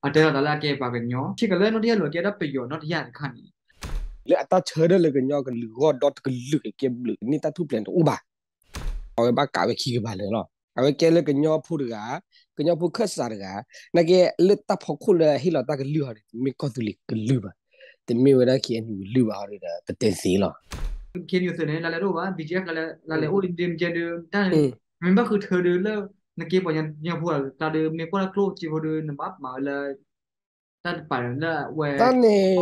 အတဲလီၤသးလၢအကဲပှၤကညီ ဆ့ကၤလၢနီၢ်တယၢ်လီၤကဲဒၣ်ပယီၤနီၢ်တယၢ်တခါန့ၣ် လၢအတၢ်ဆၢထၢၣ်လၢကညီကလုာ်ဂီၢ်ဒီတကလုာ်ကကဲဘျုးန့ၢ်တၢ်ထူၣ်ဖျဲးန့ၣ်တအိၣ်ဘၣ်. အဝဲဘၣ်ကးဝဲခံကပၤလၢာ်လီၤ. အဝဲကဲလၢကညီဖိတဂၤ, ကညီဖိခၢၣ်စးတဂၤ, နာ်က့လၢတၢ်ဖီခိၣ်လၢအဟ့ၣ်လီၤတၢ်ကလုၢ်ဟီဒီး တမ့ၢ်ကီၢ်သူလ့ၤကလုၢ်ဘၣ်, တမ့ၢ်ဝဲဒၣ် KNU ကလုၢ်ဘၣ်ဟီဒီး ပတဲသ့လီၤ. KNU သုးန့ၣ် လါလဲတအိၣ်ဘၣ်, BGF လါလဲအိၣ်ဒ်မ့ၢ်ကဲဒုး တၢ် မ့ၢ်ဘၣ်ဃုထၢဒုးလၢ နကဲပှၤကညီဖိကျါဒီး မ့ၢ်ကွၢ်လၢကျိၣ်စ့ဖိဒီး နဘၣ်မၤဝဲလၢ တၢ်တပာ်လၢအဝဲ တၢ်န့ၣ်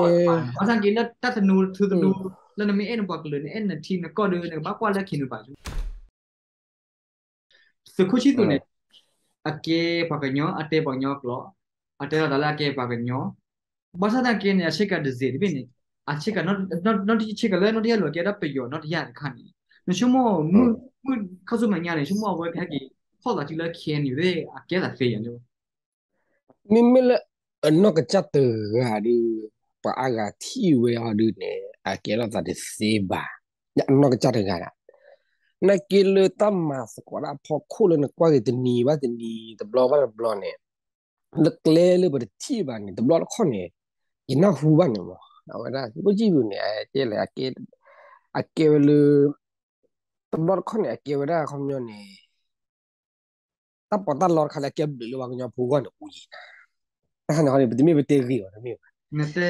ဘၣ်ဆၣ်က့လၢတၢ်သနူထူသနူ လၢနမ့ၢ်အဲၣ်နပှၤကလုာ် နအဲၣ်နထံနကီၢ်ဒီး နကဘၣ်ကွၢ်လၢ KNU ဘၣ် သုးခိၣ်ဆံၣ်သူးန့ၣ် အကဲပှၤကညီ အတဲပှၤကညီကျိာ်, အတဲလီၤသးလၢအကဲပှၤကညီ, ဘၣ်ဆၣ်သနာ်က့န့ၣ် အဆ့ကၤတစဲးတဘ့ၣ်န့ၣ် အဆ့ကၤ နီၢ်တယၢ်ဆ့ကၤလၢနီၢ်တယၢ်လီၤကဲဒၣ်ပယီၤနီၢ်တယၢ်တခါန့ၣ် နဆိကမိၣ် မုၢ်ခီၣ်ဆူမဲာ်ညါန့ၣ် ဆိကမိၣ်အဝဲဖဲက့ၤ ဖီၣ်သးစုလၢ KNU သ့ၣ် အကဲသးသ့ယၤန့ၣ် မ့မ့ၢ်လၢ အနီၢ်ကစၢ်တဂၤဒီး ပှၤအါဂၤထံၣ်ဝဲဟီဒုးန့ၣ် အကဲထီၣ်သးတသ့ဘၣ်. အနီၢ်ကစၢ်တဂၤဒၣ် နာ်က့လၢတၢ်မၤသကိးတၢ်အဖီခိၣ်လၢနကွၢ်က့ၤတနံၤဘၣ်တနံၤ တဘျီဘၣ်တဘျီန့ၣ် လၢကျဲလၢပတထံၣ်ဘၣ်န့ၣ် တဘျီတခီၣ်န့ၣ် ယနၢ်ဟူဘၣ်န့ၣ်မး အဝဲဒၣ် သုးခိၣ်ဆံၣ်သူးန့ၣ် အကဲလၢ အကဲဝဲလၢ တဘျီတခီၣ်န့ၣ် အကဲဝဲဒၣ်ခီပညီန့ၣ် တၢ်ပီးတၢ်လီတခါလၢအကဲဘျုးလၢပှၤကညီဖိဂီၢ်န့ၣ်အိၣ်ယံၤ, တၢ်ခါန့ၣ်ဟီန့ၣ် ပတမ့ၢ်ပတဲဂ့ၤဘၣ် တမ့ၢ်ဘၣ်,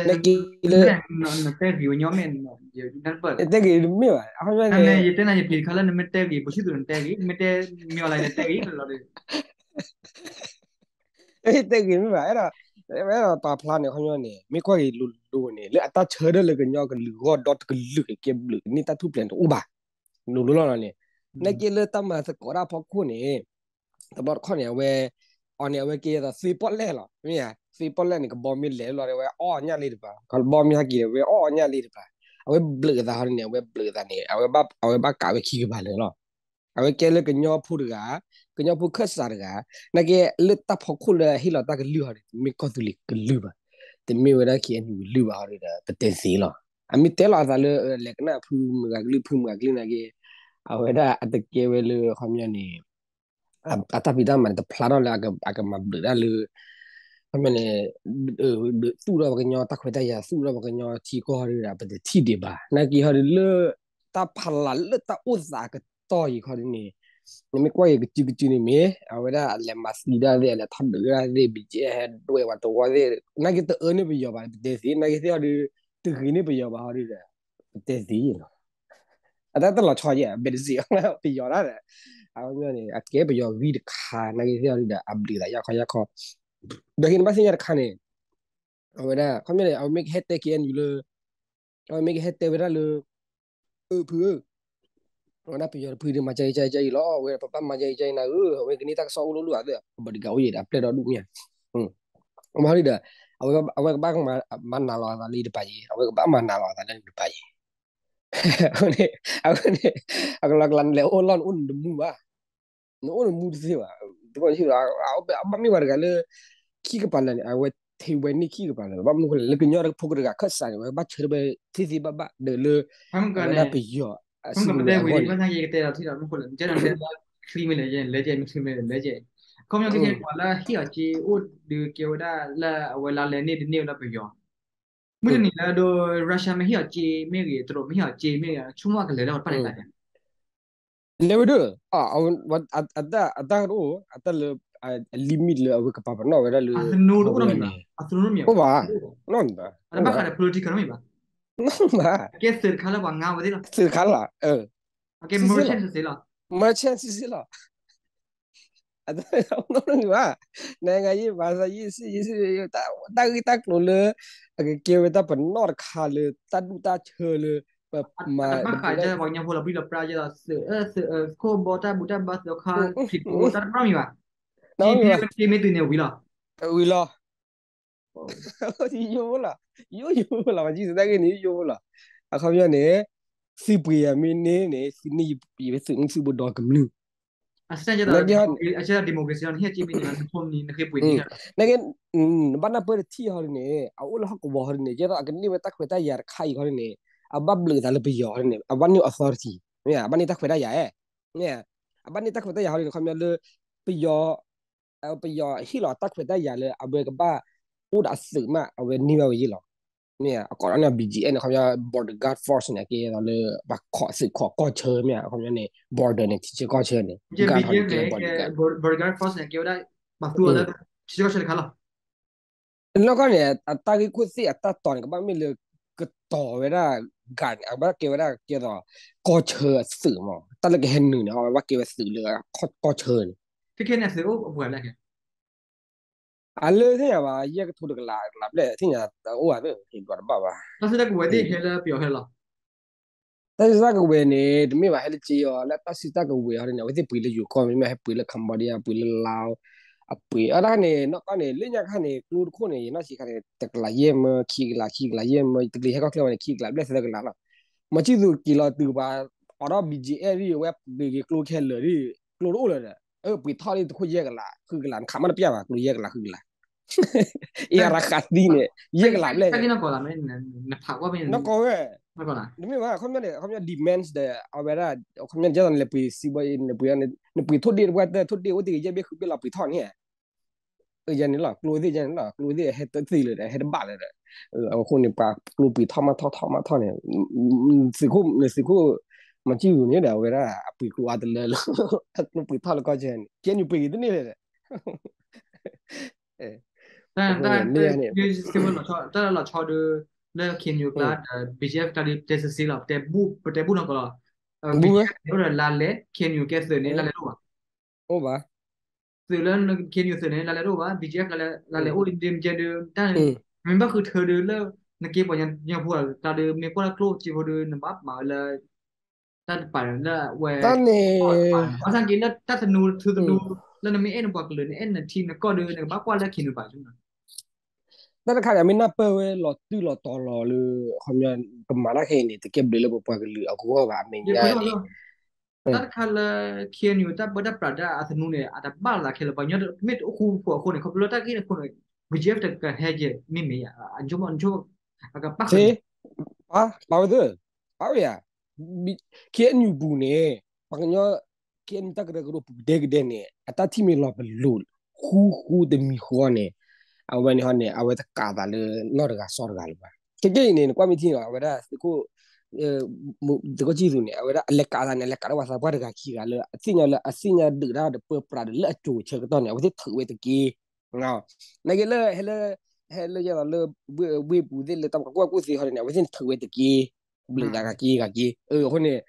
နက့လၢ နတဲဂ့ၤဝဲညီမ့ၢ် တဲဂ့ၤတမ့ၢ်ဘၣ် အန့ၣ် ယတဲနၤယဖံးတခါလၢနမ့ၢ်တဲဂ့ၤ ပှၤဆံၣ်သူးနတဲဂ့ၤ မ့ၢ်တဲမ့ၢ်အီၤလၢနတဲဂ့ၤလီၤ တဲဂ့ၤမ့ၢ်ဘၣ် အဲၣ်ဒိး အဲၣ်ဒိးပာ်ဖျါန့ၣ် ခီပညီန့ၣ် မ့ၢ်ကွၢ်က့ၤလိၤလိၤန့ၣ် လၢအတၢ်ဆၢထၢၣ်လၢကညီကလုာ်ဂီၢ်ဒီတကလုာ်ကကဲဘျုးန့ၢ်တၢ်ထူၣ်ဖျဲးန့ၣ်တအိၣ်ဘၣ်, လိၤလိၤလီၤလီၤန့ၣ်, နာ်က့လၢတၢ်မၤသကိးတၢ်အဖီခိၣ်န့ၣ် တဘျီတခီၣ်န့ၣ် အဝဲ အီၤန့ၣ် အဝဲကဲသိးသ့ပီၣ်လဲၣ်လီၤ မ့ၢ်ဧါ, သ့ပီၣ်လဲၣ်န့ၣ် ကဘီမ့ၢ်လဲၤလီၤဒီး အဝဲအီၣ်အညၣ်လံတပၤ, ကဘီမ့ၢ်ဟဲက့ၤဒီး အဝဲအီၣ်အညၣ်လံတပၤ, အဝဲဘျုးအသးဟီဒ်န့ၣ် အဝဲဘျုးအသးန့ၣ် အဝဲဘၣ်ကးဝဲခံကပၤလၢာ်လီၤ. အဝဲကဲလၢကညီဖိတဂၤ, ကညီဖိခၢၣ်စးတဂၤ, နာ်က့လၢတၢ်ဖီခိၣ်လၢအဟ့ၣ်လီၤတၢ်ကလုၢ်ဟီဒုး တမ့ၢ်ကီၢ်သူလ့ၤကလုၢ်ဘၣ်, တမ့ၢ်ဝဲဒၣ် KNU ကလုၢ်ဘၣ်ဟီဒုးဒီး ပတဲသ့လီၤ. အမ့ၢ်တဲလီၤအသးလၢ လဲၤကနၣ်ဖုမုၢ်ဂၤကလုၢ် ဖုမုၢ်ဂၤကလုၢ်နာ်က့ အဝဲဒၣ်အတကဲဝဲလၢ ခီပညီန့ၣ် အတၢ်ဖံးတၢ်မၤန့ၣ် တဖျါထီၣ်လၢအကမၤဘျုးတၢ်လၢ ခီပညီန့ၣ် ဒုးသူၣ်ထီၣ်ပှၤကညီတၢ်ခွဲးတၢ်ယာ် သူၣ်ထီၣ်ပှၤကညီထံကီၢ်ဟီဒုးဒီး ပတထံၣ်ဒံးဘၣ်. နာ်က့ဟီဒုးလၢ တၢ်ဖးလၢ်လၢတၢ်အိၣ်သးအကတီၢ်အံၤခီဒုးန့ၣ် နမ့ၢ်ကွၢ်က့ၤကစုကစုန့ၣ်မ့ၢ် အဝဲဒၣ်အလဲၤမၤသံတၢ်သ့ၣ် အလဲၤထီၣ်ဒုးတၢ်သ့ၣ် ဘံၣ်ကဲဟဲဒွဲၣ်ပှၤသဝီသ့ၣ် နာ်က့တအၢန့ၢ်ပယီၤဘၣ် ပတဲသ့ နာ်က့သ့ၣ်ဟီဒုး တဂ့ၤန့ၢ်ပယီၤဘၣ်ဟီဒုးဒီး ပတဲသ့လီၤ. အတၢ်တလီၤဆီယဲၢ် ဘယ်တစ့ ပယီၤဒၣ်ဒီး အဝဲန့ၣ် အကဲပယီၤဂံၢ်တခါ နာ်က့သ့ၣ်ဟီဒုးဒီး အဘျုးသးယၢ်ခီယၢ်ခီ ဒီးဟံးန့ၢ်ဘၣ်သ့ၣ်ညါတခါန့ၣ် အဝဲဒၣ် ခီပညီန့ၣ် အဝဲမ့ၢ်ကဟဲတဲ KNU လၢ အဝဲမ့ၢ်ကဟဲတဲဝဲဒၣ်လၢ အၢ ဖုဧၢ အဝဲဒၣ်ပယီၤတဖုဒုးမၤကဲအံၤကဲအံၤလီၤ အဝဲပဘၣ်မၤကဲအံၤကဲအံၤနၤဧၢ အဝဲကန့ၢ်တၢ်ကစီၣ်အိၣ်လိၣ်လိၣ်အသး အဘီဒံကၤအိၣ်ယဲၢ်ဒီး အပျဲၢ်ဒီဒူၣ်မ့ၢ်ဧါ မ့ၢ်ဟီဒုးဒီး အဝဲကဘၣ်မၤနးလီၤအသးလၢတပၤယဲၢ် အဝဲကဘၣ်မၤနးလီၤအသးလၢတပၤယဲၢ် အဝဲန့ၣ် အဝဲန့ၣ် အကလီကလီနလဲၤအိၣ်လီၢ်နအိၣ်နတမူဘၣ် နအိၣ်နမူတသ့ဘၣ် တဘၣ်မ့ၢ်ဝဲတဂၤလၢ ခံကပၤလၢာ်န့ၣ် အဝဲထဲဝဲန့ၢ်ခံကပၤလၢာ် ဘၣ်မနုၤဃိလဲၣ် လၢကညီဖိတဂၤခၢၣ်စးန့ၣ် အဝဲကဘၣ်ဆၢထၢၣ်ဝဲသ့သ့ဘၣ်ဘၣ်ဒီးလၢ အဝဲဒၣ်ပယီၤ အစုကဝဲၤအဂီၢ်န့ၣ် ခီပညီကတဲဒီးထံၣ်ဒီးမုၢ်ခိၣ်လၢာ် ကဲဒီးတဲလၢချံမ့ၢ်လဲၤယဲၢ် လဲၤယဲၢ် မ့ၢ်ချံမ့ၢ်လဲၤယဲၢ် ခီပညီကဲပှၤလၢဟ့ၣ်အီၤစ့အိၣ်ဒုးကဲဝဲဒၣ်လၢအဝဲလါလဲန့ၢ်တန့ၢ်ဝဲဒၣ်ပယီၤ မုၢ်တနံၤလၢဒိ Russia မ့ၢ်ဟ့ၣ်အီၤစ့မ့ၢ်ဂ့ၤ တရူးမ့ၢ်ဟ့ၣ်အီၤစ့မ့ၢ်ဂ့ၤ ဆိကမိၣ်ကလဲၤလၢပတၢ်လဲၤတၢ်န့ၣ် လဲၤဝဲဒၣ် အတၢ်ကအိၣ် အတၢ်လၢ အ limit လၢအဝဲကပာ်ပနီၣ်ဝဲဒၣ်လၢ အသနူတအိၣ်နီတမံၤဘၣ် အသနူတမံၤဘ၁ နီတမံၤဘၣ် အတဘၣ်ဃးဒီး political နီတမံၤဘၣ် နီတမံၤဘၣ် ကဲသုးတခါလၢပှၤငါဝဲသ့ၣ်လီၤ သုးတခါလီၤ ကဲ merchant စ့လီၤ merchant စ့လီၤ အတနီတမံၤဘၣ် နိုင်ငံရေး ဘာသာရေး စစ်ရေး စစ်ရေး တၢ်ဂ့ၢ်တၢ်ကျိၤလၢ အကကဲဝဲတၢ်ပနီၣ်တခါလၢ တၢ်ဒူၣ်တၢ်ဆၢလၢ ပမၤ တဘၣ်ဃးကဲပှၤကညီဖိလီၤ ဘံၣ်လီၤပြါကဲလီၤ သုးအၢ သုးအၢ ခိၣ်ဘီတၢ်ဘူၣ်တၢ်ဘါ သုးခါ ခရံာ်ဖိ တၢ်တနီတမံၤဘၣ် ထံမ့ၢ်ထံမ့ၢ်သုးန့ၣ်ဝံၤလီၤ ဝံၤလီၤ ယိယိဖိလီၤ ယိယိဖိလီၤ ပှၤကံၢ်သတၢ်ဂ့ၢ်န့ၣ် ယိယိဖိလီၤ အခီပညီန့ၣ် သုးပှ့ၤယၤမ့ၢ်န့ၢ်န့ၣ် သုးန့ၢ်ယဝဲသုးမုၢ်သုးဘိဒီကမျၢၢ် အဆၢကဒီး democracy န့ၣ် ဟ့ၣ်က့မ့ၢ်န့ၣ် နဖိမနံၤ နဃ့ပှ့ၤန့ၣ် နက့ နဘၣ်နၢ်ပၢၢ်တထံၣ်ဟီဒ်န့ၣ် အအိၣ်လၢဟီၣ်ကဝီၤဟီဒ်န့ၣ် ကဲသိးအကန့ၢ်ဝဲတၢ်ခွဲးတၢ်ယာ်တခါအံၤဟီဒ်န့ၣ် အဘၣ်ဘျုးအသးလၢပယီၤဟီဒ်န့ၣ် အဘၣ်န့ၢ် authority မ့ၢ် အဘၣ်န့ၢ်တၢ်ခွဲးတၢ်ယာ် မ့ၢ် အဘၣ်န့ၢ်တၢ်ခွဲးတၢ်ယာ်ဟီဒ်န့ၣ် ခီပညီလၢ ပယီၤ ပယီၤဟ့ၣ်လီၤတၢ်ခွဲးတၢ်ယာ်လၢအဝဲကဘၣ် အိၣ်ဒီးအသုးမး အဝဲန့ၢ်ဘၣ်ဝဲယဲၢ်လီၤ. မ့ၢ်အကိးဒီးန့ၣ် BGF န့ၣ် ခီပညီ Border Guard Force န့ၣ် ကဲသိးလၢ ပှၤခိးသုးခိးကီၢ်ဆၢမ့ၢ် ခီပညီန့ၣ် border န့ၣ် ထံဆၢကီၢ်ဆၢန့ၣ် guard န့ၣ် Border Guard Force န့ၣ် ကဲဝဲဒၣ် ပှၤသူအီၤလၢ ထံဆၢကီၢ်ဆၢတခါလီၤ. နီၢ်ကီၢ်န့ၣ် အတၢ်ဂ့ၢ်ခိၣ်သ့ၣ်အတၢ်တီၤန့ၣ် ကဘၣ်မ့ၢ်လၢ ကတီၤဝဲဒၣ် guard န့ၣ် အဘၣ်ကဲဝဲဒၣ်ကဲသိး ကီၢ်ဆၢအသုးမး တၢ်လၢကဟဲနုာ်န့ၣ် အဝဲဘၣ်ကဲဝဲသုးလၢ ကီၢ်ဆၢန့ၣ် အလၢသ့ၣ်ညါဘၣ် ယဲၢ်ကထိတကလး ကလးဘျဲၣ်သ့ၣ်ညါ အိၣ်ဘၣ်သ့ၣ် ဟ့ၣ်ဘျီတဘၣ်ဘၣ် တၢ်စုတၢ်ကဝဲၤသ့ၣ်ဟဲလၢပယီၤဟဲလီၤ. တၢ်စုတၢ်ကဝဲၤန့ၣ် တမ့ၢ်ဘၣ်ဟဲလၢက့အီၤ လၢတၢ်စုတၢ်ကဝဲၤဟီန့ၣ် အဝဲသ့ၣ်ပှ့ၤလၢယိၤကီၢ် မ့မ့ၢ်ဟဲပှ့ၤလၢ Cambodia ပှ့ၤလၢ Laos အပှ့ၤအတၢ်န့ၣ် နီၢ်ကီၢ်န့ၣ် လၢညါခါန့ၣ် ကျိတခိၣ်န့ၣ် ယနီၢ်ဆံးခါန့ၣ် တကလးယဲၢ်မၢ ခံကလး ခံကလးယဲၢ်မၢ တကလးဟဲကီၢ်ချၢဝဲန့ၣ် ခံကလးဘျဲၣ်သၢကလးလီၤ. မၤဆံၣ်သူးက့ၤလီၤတုၤပှၤ အိးထီၣ် BGF ဒ်ဝဲပှ့ၤက့ၤကျိခဲလၢာ်ဒ် ကျိတအိၣ်လၢၤဒီး ပှ့ၤထီၣ်ဒ်တခိၣ်ယဲၢ်ကလး ဃုကလး နခးမ့ၢ်တပျၢ်ဘၣ် ကျိယဲၢ်ကလး ဃုကလး အ့ၣ် အရခးသံန့ၣ် ယဲၢ်ကလးဘျဲၣ် နီၢ်ကီၢ်ဝဲ တမ့ၢ်ဘၣ် ခီပညီန့ၣ် ခီပညီ demands ဒီး အဝဲဒၣ် ခီပညီန့ၣ် ကဲသိးနလဲၤပှ့ၤစံးဘီအံၤ နပှ့ၤထိၣ်ဒ့ၣ်တပှၢ်တၢၢ် ထိၣ်ဒ့ၣ်အိၣ်တ့ၢ်က့ၤယဲၢ်ဘ့ၣ်ဃုဘ့ၣ်လီၤပှ့ၤထီၣ်န့ၣ် ယဲန့ၣ်လီၤ ကျိသ့ၣ်ယဲန့ၣ်လီၤ ကျိသ့ၣ်ဟဲတသ့လၢၤဒီး ဟဲတဘၣ်လၢၤဒီး အဃိန့ၣ် ပှၤကျိပှ့ၤထီၣ်မးထီၣ်ထီၣ်မးထီၣ်န့ၣ် သုးခိၣ် သုးခိၣ် မၤဆံၣ်သူးန့ၣ်ဒီး အဝဲဒၣ်အပှ့ၤကျိအါတလၢလီၤ အကျိပှ့ၤထီၣ်လၢကီၢ်ဆၢန့ၣ် ကဲနုာ်ပှ့ၤက့ၤတန့ၢ်လၢၤဒီး တၢ်လီၤဆီဒုး လၢ KNU ကျါဒီး BGF ကျါဒုး တဲစ့ၢ်လီၤ ပတဲဘူၣ်နီၢ်ကီၢ်လီၤ BGF န့ၣ်အိၣ်ဒီးလါလဲ KNU ကဲသုးန့ၣ် လါလဲတအိၣ်ဘၣ် အိၣ်ဘၣ် သုးလၢ KNU သုးန့ၣ် လါလဲတအိၣ်ဘၣ် BGF လါလဲအိၣ် ဒ်မ့ၢ်ကဲဒုး တၢ် မ့ၢ်ဘၣ်ဃုထၢဒုးလၢ နကဲပှၤကညီဖိကျါဒီး မ့ၢ်ကွၢ်လၢကျိၣ်စ့ဖိဒုး နဘၣ်မၤဝဲလၢ တၢ်တပာ်လၢအဝဲ တၢ်န့ၣ် ဘၣ်ဆၣ်က့လၢတၢ်သနူ ထူသနူ လၢနမ့ၢ်အဲၣ်နပှၤကလုာ် နအဲၣ်နထံနကီၢ်ဒုး နကဘၣ်ကွၢ်လၢ KNU ဘၣ် တၢ်တခါန့ၣ် အမ့ၢ်နၢ်ပၢၢ်ဝဲလီၤတုၢ်လီၤတီၤလီၤလၢ ခီပညီ ကမၤတၢ်ခဲအံၤန့ၣ် တကဲဘျုးလၢပပှၤကလုာ်အဂီၢ်ဘၣ် အမဲာ်ညါန့ၣ် တၢ်တခါလၢ KNU တၢ်ပၢတၢ်ပြးတၢ်အသနူန့ၣ် အတဘၣ်လၢခဲလၢာ် ပှၤကညီမ့ၢ်တအိၣ်ဃူဖိးအဃိန့ၣ် ခီဖျိလၢတၢ်ဂ့ၢ်န့ၣ်အဃိန့ၣ် BGF တကဟဲက့ၤ မ့မ့ၢ်ယါ အကပာ်ဃုာ် ပာ်ဝဲသ့ၣ် ပာ်ဝဲယါ KNU ပူၤန့ၣ် ပှၤကညီ KNU တၢ်ကရၢကရိပူၤကဒဲကဒဲန့ၣ် အတၢ်ထံၣ်မ့ၢ်လီၤပလိာ် ဃူဃူတမံၤဃီန့ၣ် အဝဲန့ၣ်ဟီန့ၣ် အဝဲတကးသးလၢနီၢ်တဂၤစီတဂၤလၢၤဘၣ် ခဲကဲအံၤန့ၣ် နကွၢ်မ့ၢ်ထံန့ၣ် အဝဲဒၣ်သုးခိၣ် သုးခိၣ်ဆံၣ်သူးန့ၣ် အဝဲဒၣ်အလဲၤကးသးန့ၣ် အလဲၤကးလၢပှၤသးပှၢ်တဂၤခံဂၤလၢ အသ့ၣ်ညါလၢ အသ့ၣ်ညါဒုးတၢ်ဒီးပၢပြးဒီးလၢအစိၤဆၢကတီၢ်န့ၣ် အဝဲသ့ၣ်ထုးဝဲတက့ၢ် နာ်က့လၢ ဟဲလၢ ဟဲလၢယဲသိးလၢ ဝ့ၢ်ပူၤသ့ၣ်လၢတၢ်ကီၢ်ကူၣ်သ့ဟီန့ၣ် အဝဲသ့ၣ်န့ၣ်ထုးဝဲတက့ၢ် ဘျုးဂၤဂၤက့ဂၤက့ အဃိန့ၣ်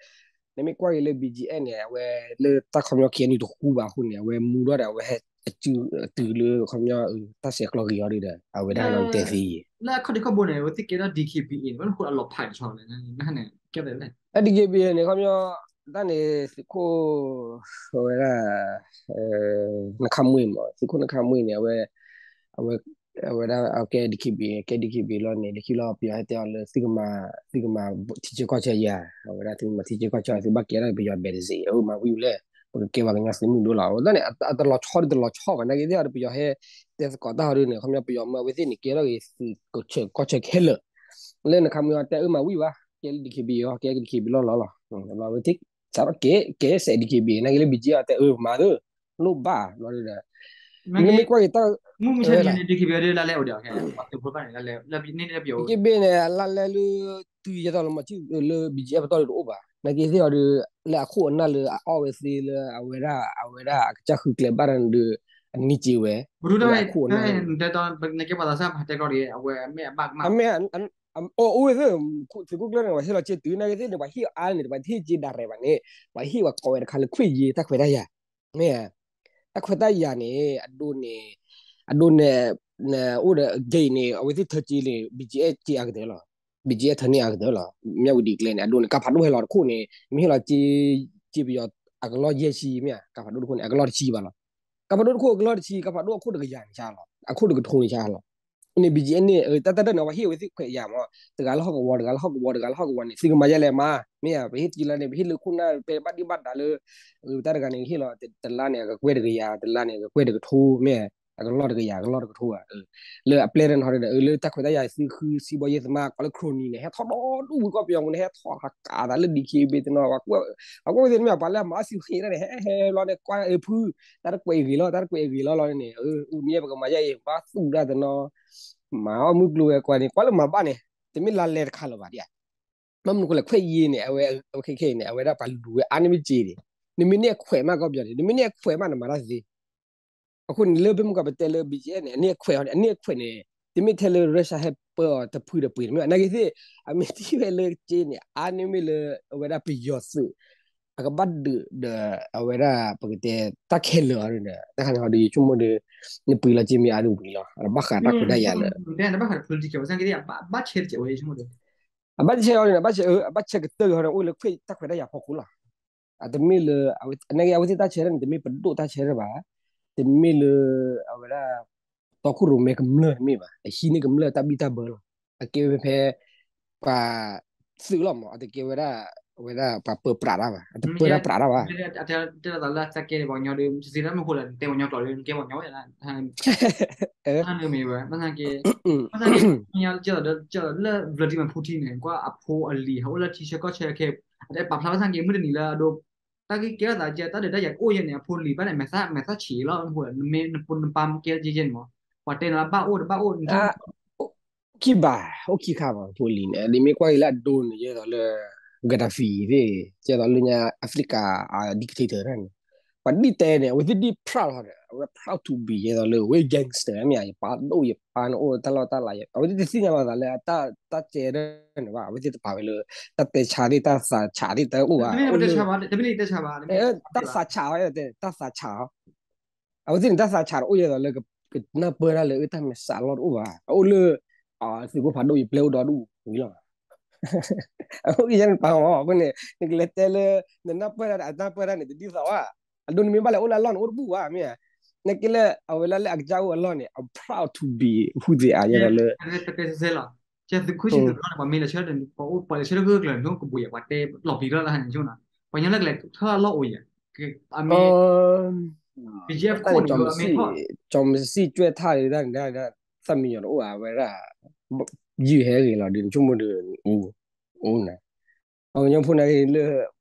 နမ့ၢ်ကွၢ်က့ၤလၢ BGF န့ၣ် အဝဲလၢတၢ်ခီပညီ KNU တဃူဘၣ်အဃိန့ၣ် အဝဲမူထီၣ်ဒီး အဝဲဟဲအတုၤလၢခီပညီ တၢ်ဆဲးကျိးဂ့ၤအီၤဒီး အဝဲဒၣ်နတဲသ့ယဲ လၢအခီၣ်ထံးခီၣ်ဘိန့ၣ် အဝဲသ့ၣ်ကဲထီၣ် DKBA န့ၣ် မ့ၢ်နခိၣ်အလီၤဖးတဆီလဲၣ် နဟဲန့ၣ် ကဲသ့လဲၣ် DKBA န့ၣ် ခီပညီ တၢ်န့ၣ်သုးခိၣ် အဝဲဒၣ် နခါမွ့ၢ်မး သုးခိၣ်နခါမွ့ၢ်န့ၣ် အဝဲ အဝဲ အဝဲဒၣ်အကဲ DKBA ကဲ DKBA လီၤန့ၣ် လၢခံလီၤ ပယီၤဟဲတဲအီၤလၢ သုကမၤ သုကမၤထံဆၢကီၢ်ဆၢယၤ အဝဲဒၣ်သုကမၤထံဆၢကီၢ်ဆၢ သုဘၣ်ကဲထီၣ်ပယီၤ ဘဲးတစ့ အမၤဝံၤလၢ ပကကဲပှၤကညီသုးမုၢ်ဒိၣ်လီၤ အဝဲဒၣ်န့ၣ် အတလီၤဆီဒီးတလီၤဆီဘၣ် နာ်က့သ့ၣ်အီၤဒီး ပယီၤဟဲ တဲသကိးတၢ်ဟီဒုန့ၣ် ခီပညီ ပယီၤမၢအဝဲသ့ၣ်န့ၣ် ကဲထီၣ်က့ၤသုးကီၢ်ဆၢ ကီၢ်ဆၢခဲလၢာ် လၢနခါမွ့ၢ်အီၤတဲအၢမၤဝံၤဘၣ် ကဲလၢ DKBA အီၤ ကဲ DKBA လီၤလီၤလီၤ အဝဲသ့ၣ် စးထီၣ်ကဲ ကဲစဲး DKBA နာ်က့လၢ BGF အီၤတဲအၢမၤသၢ လိၣ်ဘၣ်ဘျီဒီး နမ့ၢ်ကွၢ်က့ၤတၢ် မုၢ်မုၢ်ဆါတနံၤန့ၣ် DKBA ဒ်လါလဲအိၣ်ဒီး DKBA န့ၣ် လါလဲလၢ တုၤယဲသိးလၢမၤဆံၣ် လၢ BGF ပတီၢ်ဒီးတအိၣ်ဘၣ် နာ်က့သ့ၣ်အီၤဒီး လၢအခိၣ်အနၢ်လၢအအီၣ်ဝဲသ့လၢအဝဲဒၣ် အဝဲဒၣ်အကစၢ်ဃုကျဲဘၣ်တၢ်န့ၣ်ဒီး အန့ၢ်က့ၤဝဲ လၢအခိၣ်အနၢ် နတဲတီနကဲပှၤသးစၢ် ပှၤတဲကျီဒီး အဝဲမ့ၢ်အဘၣ်ကမၣ် အမ့ၢ် အိၣ်ဝဲသ့ၣ် သုးခိၣ်ကျၢၢ်န့ၣ် ပှၤဟ့ၣ်လီၤစ့တုၤ နာ်က့သ့ၣ်န့ၣ် ပှၤဟ့ၣ်အါန့ၣ် ပှၤတဟ့ၣ်က့ၤဒၣ်ရဲၣ်ဘၣ်န့ၣ် ပှၤဟ့ၣ်ပှၤကိးဝဲတခါလၢခွ့ၣ်ယ့ တၢ်ခွဲးတၢ်ယာ် မ့ၢ် တၢ်ခွဲးတၢ်ယာ်န့ၣ် အဒိန့ၣ် အဒိန့ၣ် အိၣ်ဒီး gate န့ၣ် အဝဲသ့ၣ်ထၢက့ၤန့ၣ် BGF က့ၤအါကတၢၢ်လီၤ BGF ထၢန့ၢ်အါကတၢၢ်လီၤ မ့ၢ်ဝံၤဒ်ကျဲန့ၣ် အဒိန့ၣ် ကါဖးဒိၣ်ဟဲလီၤတခိၣ်န့ၣ် မ့ၢ်ဟ့ၣ်လီၤက့ၤ က့ၤပယီၤ အကလီၢ်ယဲၢ်ဆံမ့ၢ် ကါဖးဒိၣ်တခိၣ်န့ၣ် အကလီၢ်တဆံဘၣ်လီၤ ကါဖးဒိၣ်တခိၣ်အကလီၢ်တဆံ ကါဖးဒိၣ်အခိၣ်တကယၤန့ၣ်ဆါလီၤ အခိၣ်တကထိန့ၣ်ဆါလီၤ န့ၣ် BGF န့ၣ် တၢ်တၢ်တၢ်န့ၣ် ပှၤဟ့ၣ်ဝဲသ့ၣ်ခွဲးယာ်မး တဂၤလၢဟီၣ်ကဝီၤ တဂၤလၢဟီၣ်ကဝီၤ တဂၤလၢဟီၣ်ကဝီၤန့ၣ် သုကမၤယဲလဲၣ်မး မ့ၢ်ဧါ ပဟ့ၣ်တက့ၤလၢန့ၣ် ပဟ့ၣ်လၢခိၣ်နၢ် ပဲဘၣ်ဒံးဘၣ်ဒါလၢ တၢ်တဂၤန့ၣ် ဟ့ၣ်လီၤ တလါန့ၣ် ကကွဲၢ်တကယၤ တလါန့ၣ် ကကွဲၢ်တကထိ မ့ၢ်ဧါ အကလီၢ်တကယၤ အကလီၢ်တကထိဘၣ်, လၢအပျဲၢ်တနီၤဒီး လၢတၢ်ခွဲးတၢ်ယာ်သုဃုစံဘီယ့ၢ်သမါ ကိးလၢ crony န့ၣ် ဟဲထီၣ်ဒီဒူၣ်ဝံၤကီၢ်ပယီၤပူၤန့ၣ် ဟဲထီၣ်ဟးကးသးလၢ DKBA တနီၤ, ပှၤကွၢ်ဝဲသ့ၣ်တမ့ၢ် ပှၤလၢအမၤအီၣ်စံဃ့တၢ်န့ၣ် ဟဲဟဲဘျီန့ၣ် ကွၢ်အဖု တၢ်တကွဲးအဂ့ၤလီၤ တၢ်တကွဲးအဂ့ၤလီၤလီၤန့ၣ် အူန့ၣ်ပကမၤယဲအံၤ ဘၣ်သူၣ်ဒၣ်တနီၤ မၤအီၣ်မုၢ်ကျိၤဝဲၤကွာ်န့ၣ် ကွၢ်လၢမၤဘၣ်န့ၣ် တမ့ၢ်လါလဲတခါလၢၤဘၣ်ဒ်ဧါ ဘၣ်မနုၤဃိလဲၣ် ခွဲးယာ်န့ၣ် အဝဲခဲခဲအံၤန့ၣ် အဝဲဒၣ်ပှၤလူၤဝဲအါန့ၢ်မ့ၢ်စ့ဒံး, နမ့ၢ်န့ၢ်အခွဲးမးကီၢ်ပယီၤန့ၣ် နမ့ၢ်န့ၢ်အခွဲးမးနမၤတၢ်သ့, အဃိန့ၣ် လၢဖဲမုၢ်ကီၢ်ပတဲလၢ ဘီၣ်ကၠ့ၣ်အဲၣ် န့ၣ် အန့ၢ်အခွဲးအီၤန့ၣ် အန့ၢ်အခွဲးန့ၣ် တမ့ၢ်ထဲလၢ Russia ဟဲပၢအီၤတဖုတပှ့ၤတမ့ၢ်ဘၣ် နာ်က့သ့ၣ် အမ့ၢ်ထံၣ်ဝဲလၢကၠ့န့ၣ် အါန့ၢ်မ့ၢ်လၢအဝဲဒၣ်ပယီၤသုး အကဘၣ်ဒုးဒီး အဝဲဒၣ်ပကတဲ တၢ်ခဲလၢာ်အီၤဒီး တၢ်ခါန့ၣ်ဟီဒီး ယဆိကမိၣ်ဒီး နပှ့ၤလီၤကၠ့မ့ၢ်အါဒုးပှ့ၤလီၤ အဘၣ်ဃးတၢ်ခွဲးတၢ်ယာ်လၢ တဲနဘၣ်ဃးဒီး political ဘၣ်ဆၣ်က့သ့ၣ် အဘၣ်ဆဲးတစဲးဝဲယဆိကမိၣ်ဒီး အဘၣ်ဆဲးအီၤန့ၣ် အဘၣ်ဆဲး အဘၣ်ဆဲးကတၢၢ်က့ၤဟီဒီး အိၣ်လၢခွဲးတၢ်ခွဲးတၢ်ယာ်ဖီခိၣ်လီၤ. အတမ့ၢ်လၢ အဝဲသ့ၣ်တၢ်ဆဲးတၢ်န့ၣ် တမ့ၢ်ပဒိၣ်တၢ်ဆဲးတၢ်ဘၣ်, တမ့ၢ်လၢ အဝဲဒၣ် တီခိၣ်ရိၣ်မဲကမျၢၢ်တမ့ၢ်ဘၣ်, အဟံးန့ၢ်ကမျၢၢ်တၢ်ဘံၣ်တၢ်ဘၢလီၤ. အကဲဝဲဖဲ ပှၤသုးလီၤမး အတကဲဝဲဒၣ် အဝဲဒၣ်ပှၤပၢပြးတၢ်ဘၣ်, အတပၢတၢ်ပြးတၢ်ဘၣ်. တဲလီၤသးလၢအသးကဲပှၤကညီဒီး စံးသးမ့ၢ်ဃိလၢ တဲပှၤကညီကျိာ်ဒီး နကဲပှၤကညီဝဲဒၣ် တၢ်မ့ၢ်ဝဲ ဘၣ်ဆၣ်က့ ဘၣ်ဆၣ်က့ လၢ Vladimir Putin န့ၣ် ကွၢ်အဖိအလံၤ ဟဲအိၣ်လၢထံဆၢကီၢ်ဆၢခဲ အတပာ်ဖျါဘၣ်ဆၣ်က့ မုၢ်တနံၤလၢအဒိ တၢ်ဂ့ၢ်ကဲထီၣ်သးကဲ တၢ်ဒုးတၢ်ယၤကအိၣ်ယဲန့ၣ် အဖိလံၤဘၣ်န့ၣ် မဲာ်သၣ်မဲာ်သၣ်ဆံးလီၤ နဖိနပၢ်ကဲယဲန့ၣ်မး ပှၤတဲနၤလၢဘၣ်အိၣ်တဘၣ်အိၣ် ခံဘၣ် အိၣ်ခံခါဘၣ် ဖိလံၤန့ၣ် ဒ်မ့ၢ်ကွၢ်က့ၤလၢအဒိန့ၣ် ယဲသိးလၢ Gaddafi သ့ၣ် ယဲသိးလၢညါ Africa အ dictator တၢ်န့ၣ် ပှၤဒ်တဲန့ၣ် အဝဲသ့ၣ်ဒ် proud လီၤဒီး အဝဲ proud to be ယဲသိးလၢ ဝဲ gangster မ့ၢ်ဧါ ယပၢ်ဒိၣ်ယပၢ်န့ၣ်အိၣ်တၢ်လီၢ်တၢ်လၤ အဝဲသ့ၣ်တသ့ၣ်ညါဘၣ်သးလၢ တၢ်တဲဒၣ်န့ၣ်ဘၣ် အဝဲသ့ၣ်တပာ်ဝဲလၢ တၢ်တဲဆါသ့ၣ် တၢ်သးဆးသ့ၣ် တၢ်အိၣ်ဘၣ် တမ့ၢ်တဲဆါဘၣ် တမ့ၢ်တဲဆါဘၣ် တၢ်သးဆး တၢ်သးဆး အဝဲသ့ၣ်န့ၣ် တၢ်သးဆးတအိၣ်ယဲသိးလၢ ကနၢ်ပၢၢ်တၢ်လၢတၢ်မဲာ်ဆှးလီၢ်တအိၣ်ဘၣ် အအိၣ်လၢ သုးခိၣ်ဖးဒိၣ်ယပျဲၢ်အိၣ်ဒီဒူၣ်ဝံၤလီၤ အအိၣ်ယဲန့ၣ်ပာ်မး အဃိန့ၣ် နကလဲၤတဲလၢ နနၢ်ပၢၢ်တၢ် အနၢ်ပၢၢ်တၢ်န့ၣ် တဒ်သိးဘၣ် အဒိနမ့ၢ်ဘၣ်လဲၤအိၣ်လၢအလီၢ်န့ၣ် အိၣ်တဘူၣ်ဘၣ် မ့ၢ်ဧါ နကဲလၢ အဝဲလၢလၢအကစၢ်အိၣ်အလီၢ်န့ၣ် I'm proud to be who they are ယဲသိးလၢ တဲတဲတဲတဲလီၤ ကသုးခိၣ်ဆံသုးလီၤန့ၣ် ပှၤမ့ၢ်လဲၤဆၢ ပှၤအိၣ်ပှၤလဲၤဆၢထၢၣ်ဂၢၢ်ကျၢၤန့ၣ် ကဘူးယဲ ပှၤတဲလီၤပျံၤလီၤလၢဟါန့ၣ်ဆိနီၤ ပှၤကညီလၢကလဲၤထၢၣ်အလီၢ်အိၣ်ယဲ အမ့ၢ် BGF ခိၣ်န့ၣ် အမ့ၢ်ထီၣ် ကၠီၤမစံၣ်ကွဲးထါဒၣ်န့ၣ် သၣ်မံယီၤတအိၣ်ဘၣ် အဝဲဒၣ် ယုၢ်ဟဲဂ့ၤလီၤဒီး နဆိကမိၣ်ဒီး အိၣ် အိၣ်နၤ ပှၤကညီဖိန့ၣ်လၢ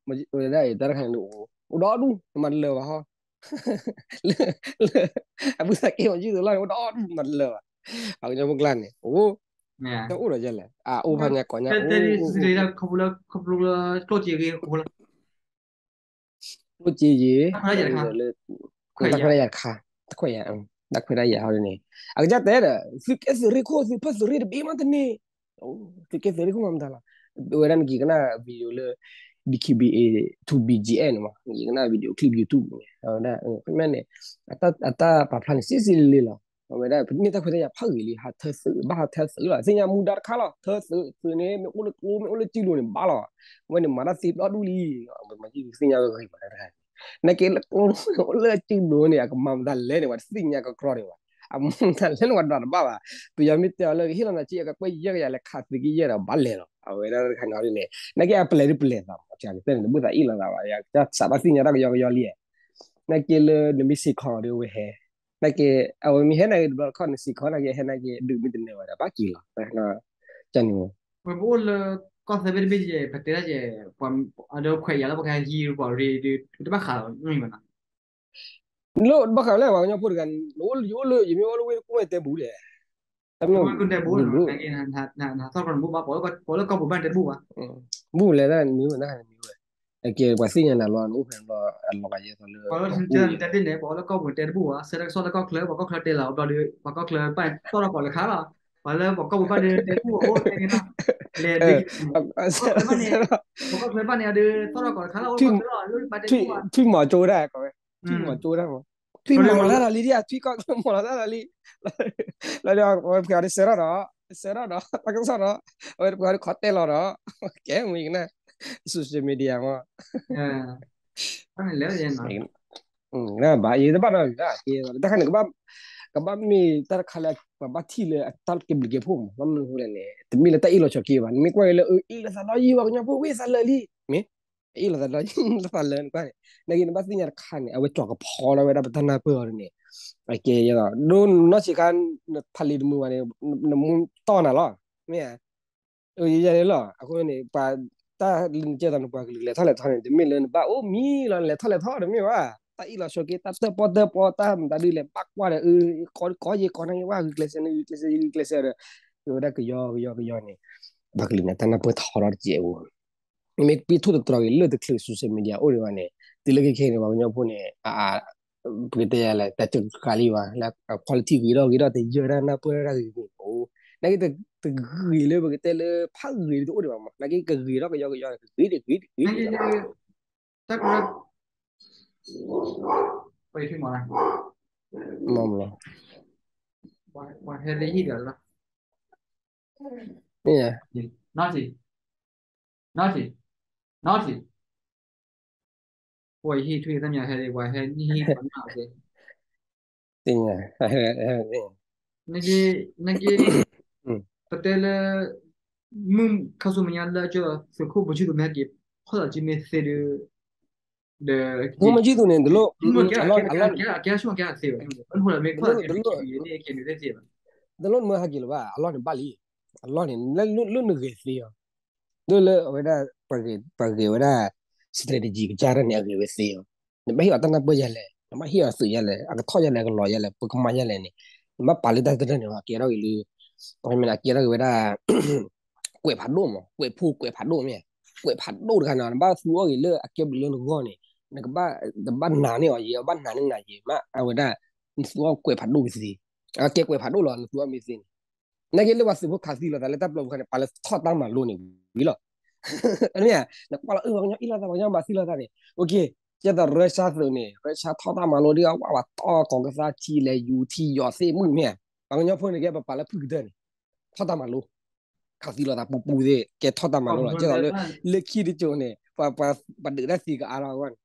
ဝဲဒၣ်အံၤ တၢ်တခါန့ၣ် အိၣ် အိၣ်ဒီဒူၣ် မၤတလၢာ်ဘၣ်ဟီ လၢ လၢ အပုၢ်သးက့ ပှၤကံၢ်သလီၢ်န့ၣ် အိၣ်ဒီဒူၣ် မၤတလၢာ်ဘၣ် ပှၤကညီဖိကျါန့ၣ် အိၣ် တအိၣ်ဒီးယဲလဲၣ် အအိၣ်ဖးညါကိးညါ အိၣ် ခီဖျိလၢ ကျိၣ်စ့ယ့ၤ တၢ်ခွဲးတၢ်ယာ်တခါ တၢ်ခွဲးတၢ်ယာ်တခါ တၢ်ခွဲးတၢ်ယာ် တၢ်ခွဲးတၢ်ယာ်ဟီဒ်န့ၣ် အကစၢ်တဲဒီး သုကဲသုးရ့ၣ်ခိၣ် သုဖၢသုးရ့ၣ်တဘ့ၣ်မးတန့ၢ် သုကဲသုးရ့ၣ်ခိၣ်မးမတၤလီၤ ဝဲဒၣ်နက့ၤကနၣ် video လၢ DKBA to BGF န့ၣ်မး နက့ၤကနၣ် video clip YouTube န့ၣ် အဝဲဒၣ် ဖဲမ့ၢ်န့ၣ် အတၢ်ပာ်ဖျါန့ၣ် စံးစံးလ့လ့လီၤ အဝဲဒၣ် ပန့ၢ်တၢ်ခွဲးတၢ်ယာ်ဖးဂ့ၤလံ ဟးထၢသုး ဘၣ်ဟးထၢသုးလီၤ သ့ၣ်ညါမူဒါတခါလီၤ ထၢသုး သုးန့ၣ် မ့ၢ်အိၣ်လၢကျိ မ့ၢ်အိၣ်လၢစုလိၤန့ၣ် ဘၣ်လီၤ အဝဲန့ၣ် မၤတၢ်သ့ပျီဒူၣ်လံ ပမၤသ့ၣ်ညါဂ့ၤဂ့ၤမးတခါ နာ်က့လၢကျိန့ၣ် အိၣ်လၢစုလိၤန့ၣ် အကမၤမတၤလဲၣ်န့ၣ် ပှၤတသ့ၣ်ညါကကြီဒံးဘၣ် အမၤမတၤလဲၣ်န့ၣ် ပှၤဒွးတဘၣ်ဘၣ် ပယီၤမ့ၢ်တဲအီၤလၢကဟ့ၣ်လီၤနၤစ့ အကကွဲၢ်ယဲၢ်ကယၤလဲၤခးသုးက့ယဲၢ်ဒီးဘၣ်လဲၤလီၤ အဝဲဒၣ်တခါန့ၣ်န့ၣ် နာ်က့အပလဲၤဒ်ပလဲၤသးမး တၢ်ကတၢၢ်န့ၣ် တဘၣ်သးအ့ၣ်လိာ်သးဘၣ် ယကစၢ်ဘၣ်သ့ၣ်ညါတၢ်ကယီကယီလံ နာ်က့လၢနမ့ၢ်စ့ၢ်ကီးဒီးဝဲဟဲ နာ်က့ အဝဲမ့ၢ်ဟဲနာ်က့တဘျီတခီၣ်န့ၣ် စ့ၢ်ကီးနာ်က့ဟဲနာ်က့ ဒုးမ့ၢ်တနဲၣ်ဝဲဒၣ် ဘၣ်က့ၤလီၤ တၢ်န့ၣ် ပအိၣ်လၢကီၢ်သၢဘ့ၣ်တဘ့ၣ်ယဲ ပတဲဒၣ်ယဲ ပှၤအဒိခွဲးယာ်လၢပှၤကဟဲဟံးပှၤရ့ဒီး တဘၣ်ဃးလီၤ မ့ၢ်မနီၤ လၢတဘၣ်ဃးလၢပှၤကညီဖိတဂၤ နအိၣ်လၢယအိၣ်လၢ ယမ့ၢ်အိၣ်လၢဝ့ၢ်တကူၣ်ဝဲတဲဘူးလဲၣ် တၢ်မ့ၢ်တဲဘူး နက့ နသီၣ်ခီနဘူးဘၣ် ပှၤလၢကီၢ်ပူၤဘၣ်တဲတဘူၣ်ဘၣ် ဘူးလဲၣ်တၢ်မံၤဝဲတၢ်ခါန့ၣ်မံၤဝဲ အကဲ ပှၤသ့ၣ်ညါနၤလီၤ နအိၣ်ဖဲန့ၣ်လီၤ အလီၤဂာ်ယဲသိးလၢ ပှၤလၢတဲန့ၣ် ပှၤအိၣ်လၢကီၢ်ပူၤတဲတဘူၣ်ဘၣ် ဆၢတၢ်ကစီၣ်လၢကီၢ်ချၢ ပှၤကီၢ်ချၢတဲလီၤဘျီဒီး ပှၤကီၢ်ချၢဘၣ်သီၣ်ထီၣ်ကီးလၢခါလီၤ ပှၤလၢပှၤကီၢ်ပူၤဘၣ်ဒီးတဲတဘူၣ်အိၣ်တဲန့ၣ်လီၤ လဲၤဒ် ပှၤကီၢ်ချၢဘၣ်န့ၣ် ပှၤကီၢ်ချၢဘၣ်န့ၣ်ဒီး သီၣ်ထီၣ်ကီးလၢခါလီၤ အိၣ်လၢပှၤတဲတဘူၣ်ဘၣ် ထွံၣ်မီၤကၠိဒၣ် ထွံၣ်မီၤကၠိဒၣ်မး ထွံၣ်မီၤလၢတၢ်လီၤလံဒ် ထွံၣ်မီၤလၢတၢ်လီၤလံ လီၤဒီး အဝဲပှၤဒီးစဲးထီၣ်ဒီး စဲးထီၣ်ဒီး တၢ်ကစီၣ်ဒီး အဝဲပှၤဒီးခီတဲလီၤဒီး ကဲမ့ၢ်ကနၣ် social media မး ဘၣ်ယတဘၣ်နီတမံၤဘၣ် တၢ်ခါန့ၣ် ကဘၣ်မ့ၢ်တၢ်တခါလၢ ပှၤဘၣ်ထံၣ်လၢအတၢ်ကဲဘျုးကဲဖှိၣ်မး ဘၣ်မနုၤအဃိလဲၣ်န့ၣ် တမ့ၢ်လၢတၢ်အ့ၣ်လိာ်ဆိးက့ဘၣ် နမ့ၢ်ကွၢ်က့ၤလၢ အ့ၣ်လိာ်သးလီၤယံၤ ပှၤကညီဖိဝ့ၢ်သးလၢာ်လံ မ့ၢ် အ့ၣ်လိာ်သးလီၤယံၤ လိာ်သးလၢာ်နကွၢ်န့ၣ် နာ်က့နဘၣ်သ့ၣ်ညါတခါန့ၣ် အဝဲကၠီၤကဖီလီၤဝဲဒၣ်ပတၢ်နၢ်ပၢၢ်အီၤန့ၣ် အကဲ ဒ်နီၢ်ဆံးခါ နဖးလံာ်တမုာ်ဘၣ်န့ၣ် နမူတီၢ်နၤလီၤ, မ့ၢ်ဧါ, ယဲန့ၣ်လီၤ. အဃိန့ၣ် ပှၤ တၢ်လၢနကဲသိးန့ၣ် ပှၤကလုာ်လဲၤထီၣ်လဲၤထီန့ၣ် တမ့ၢ်လၢနဘၣ်အိၣ်မံလီၤ လဲၤထီၣ်လဲၤထီတမ့ၢ်ဘၣ်, တၢ်အ့ၣ်လိာ်ဆိးက့ တၢ်တၢၣ်ပီၣ်တၢၣ်ပီ တၢ်မတၤဒုလဲၤဘၣ်ကွၢ်ဒီး အၢ ကီကီယဲကီနၢ်ယဲဝဲ ဂုာ်ကျဲးစၢးန့ၣ် ဂုာ်ကျဲးစၢး ယဂုာ်ကျဲးစၢးဒီး ကဝဲဒၣ်ကယီကယီကယီန့ၣ် ပှၤကလုာ်န့ၣ် တၢ်နၢ်ပၢၢ်ထီထီၣ်တစဲးအိၣ် မ့ၢ်ပ့ထိၣ်သတြီၤက့ၤလၢတချုး social media အိၣ်ဒံးဘၣ်န့ၣ် တုၤလၢခဲခဲအံၤန့ၣ် ပှၤကညီဖိန့ၣ် အ ပကတဲယၤလဲၣ် တၢ်စှၤလံဘၣ် လၢ quality ဂ့ၤထီၣ်ဂ့ၤထီၣ် တယၢၢ်တၢ်နၢ်ပၢၢ်တၢ်ဂ့ၤဂ့ၤအိၣ်, နာ်က့တဂ့ၤလၢပကတဲလၢဖးဂ့ၤတအိၣ်ဒံးဘၣ်မး နာ်က့ကဂ့ၤထီၣ်ကယီကယီ ကဂ့ၤတဂ့ၤတဂ့ၤ တၢ်ကရၢ ပှၤဟဲလၢဟံၣ်ဒီးလီၤ Naughty, naughty, naughty. ပှၤဟံၣ်ထွံၣ်သၣ်မံဟဲလံ ပှၤဟဲနံၣ်ဟံၣ်ပှၤနၢ်က့ နက့ နက့ ပတဲလၢ မုၢ်ခါဆူမဲာ်ညါလၢအကၠီ သုးခိၣ်ဘိၣ်ဆံသူးမ့ၢ်ဟဲက့ၤ ဖီၣ်သးက့မ့ၢ်သ့ဒီး ဒီး သုးခိၣ်ဘိၣ်ဆံသူးန့ၣ် တလိၣ် အကဲဆူၣ်ကဲသ့ဘၣ် တလိၣ်နမၢဟဲက့ၤလၢၤဘၣ် အလီၢ်န့ၣ်ဘၣ်လံ အလီၢ်န့ၣ် လၢနဂဲၤသ့အီၤ ဒ်လၢအဝဲဒၣ် ပှၤဂဲၤဝဲဒၣ် strategy ကစၢ်ဒၣ်န့ၣ် အဂဲၤဝဲသ့အီၤ, နဘၣ်ဟ့ၣ်အီၤတၢ်နၢ်ပၢၢ်ယၤလဲၣ်, နဘၣ်ဟ့ၣ်အီၤသုးယၤလဲၣ်, အကထီၣ်ယၤလဲၣ်, အကလီၤယၤလဲၣ်, ပကမၤယၤလဲၣ်န့ၣ်, နဘၣ်ပာ်လၢတၢ်တရၢၢ်န့ၣ် အကဲထီၣ်က့ၤလၢ အကဲထီၣ်က့ၤဝဲဒၣ် ကွဲးဖးဒိၣ်မး, ကွဲးဖိကွဲးဖးဒိၣ်မ့ၢ်, ကွဲးဖးဒိၣ်တခါန့ၣ် နဘၣ်သူအီၤဂ့ၤလၢအကဲဘျုးလၢနဂီၢ်န့ၣ်, နကဘၣ်နာ်န့ၢ်အီၤယဲ, ဘၣ်နာ်န့ၢ်နၤယဲ, မ့ၢ်အဝဲဒၣ် နသူအီၤကွဲးဖးဒိၣ်ကသ့, အကဲကွဲးဖးဒိၣ်လီၤ နသူအီၤမ့ၢ်သ့န့ၣ် နာ်က့လၢပှၤသုးဖိခးသံလိာ်သးလၢတၢ်ပျီပူၤခါန့ၣ် ပှၤလၢထီၣ်တၢ်မၤလိန့ၣ်ဝံၤလီၤ. မ့ၢ်ဧါ, နကွၢ်လီၤ အၢ ပှၤကညီအ့ၣ်လိာ်သး ပှၤကညီမၤသံလိာ်သးန့ၣ်, ကဲသိး Russia သုးန့ၣ် Russia ထီၣ်တၢ်မၤလိဒ်အဝဲ ပှၤတီၢ်ကီၤကသါထံလဲၤယူၤထံယီၤသ့ၣ်မုၣ်မ့ၢ်ဧါ, ပှၤကညီဖိန့ၣ်ကဲပပာ်လၢဖုၣ်ကတၢၢ်န့ၣ် ထီၣ်တၢ်မၤလိ ခးသံလိာ်သးပူပူသ့ၣ် ကဲထီၣ်တၢ်မၤလိလီၤ. ကဲသိးလၢ လၢခံတစိၤန့ၣ် ပှၤဒုးတၢ်သံကအါထီၣ်အဂီၢ်န့ၣ်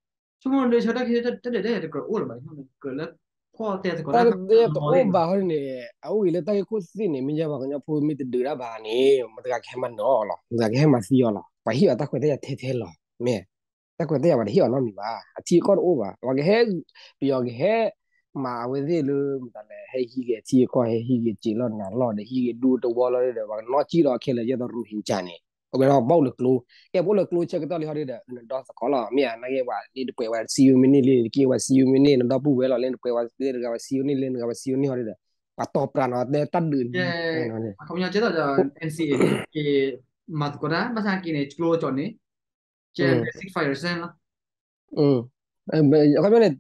ဆိကမိၣ်လၢတၢ်ဒုးတၢ်ယၤတကြၢးအိၣ်လၢၤဘၣ်, တၢ်ဒုးတၢ်ယၤတအိၣ်ဘၣ်ဟီန့ၣ် အအိၣ်ဂ့ၤလၢတၢ်ဂ့ၢ်ခိၣ်သ့ၣ်န့ၣ် မ့ၢ်ယဲပှၤကညီဖိမ့ၢ်တဒုးတၢ်ဘၣ်န့ၣ် မတၤတဂၤကဟဲမၤနၢၤအီၤလီၤ, မတၤတဂၤကဟဲမၤသံအီၤလီၤ, ပှၤဟ့ၣ်အီၤတၢ်ခွဲးတၢ်ယာ်ထဲထဲလီၤ, မ့ၢ် တၢ်ခွဲးတၢ်ယာ်ပှၤတဟ့ၣ်အီၤနီတမံၤဘၣ်, အထံအကီၢ်တအိၣ်ဘၣ်, ပှၤကဟဲ ပယီၤကဟဲ မၤအဝဲသ့ၣ်လၢ မတၤလဲၣ် ဟဲဟံးက့ၤအထံအကီၢ် ဟဲဟံးက့ၤစ့းလီၢ်နၤလီၢ်ဒီး ဟံးက့ၤဒူတဝီလီၤဒီး ပှၤကနီၣ်ကံၣ်လီၤခဲလၢာ် ယဲသိး Rohingya န့ၣ် အဝဲဒၣ်ဘၣ်အိၣ်လၢကျိ, ကဲပအိၣ်လၢကျိဆၢကတီၢ်လံဟီဒ်ဒီး နဒီသကိးလီၤ, မ့ၢ်ဧါ, နာ်က့ပှၤလၢတပှဲၤဝဲစံယိၤမ့ၢ်န့ၢ်လံ တက့ၢ်ဝဲစံယိၤမ့ၢ်န့ၢ် နဒီပုၢ်ဝဲၢ်လီၤ လၢနပှဲၤဝဲလၢတဂၤဝဲစံယိၤန့ၢ် လၢနဂၤဝဲစံယိၤန့ၢ်ဟီဒ်ဒီး ပှၤတီပှၤနီၤ တဲတၢ်ဒုးန့ၣ် ခီပညီကဲသိးဒီး NCA န့ၣ် က့ၤမၤသကိးတၢ် ဘၣ်ဆၣ်က့ၤန့ၣ် ကျိကၠီန့ၣ် ကဲ ceasefire စဲလီၤ အခီပညီန့ၣ်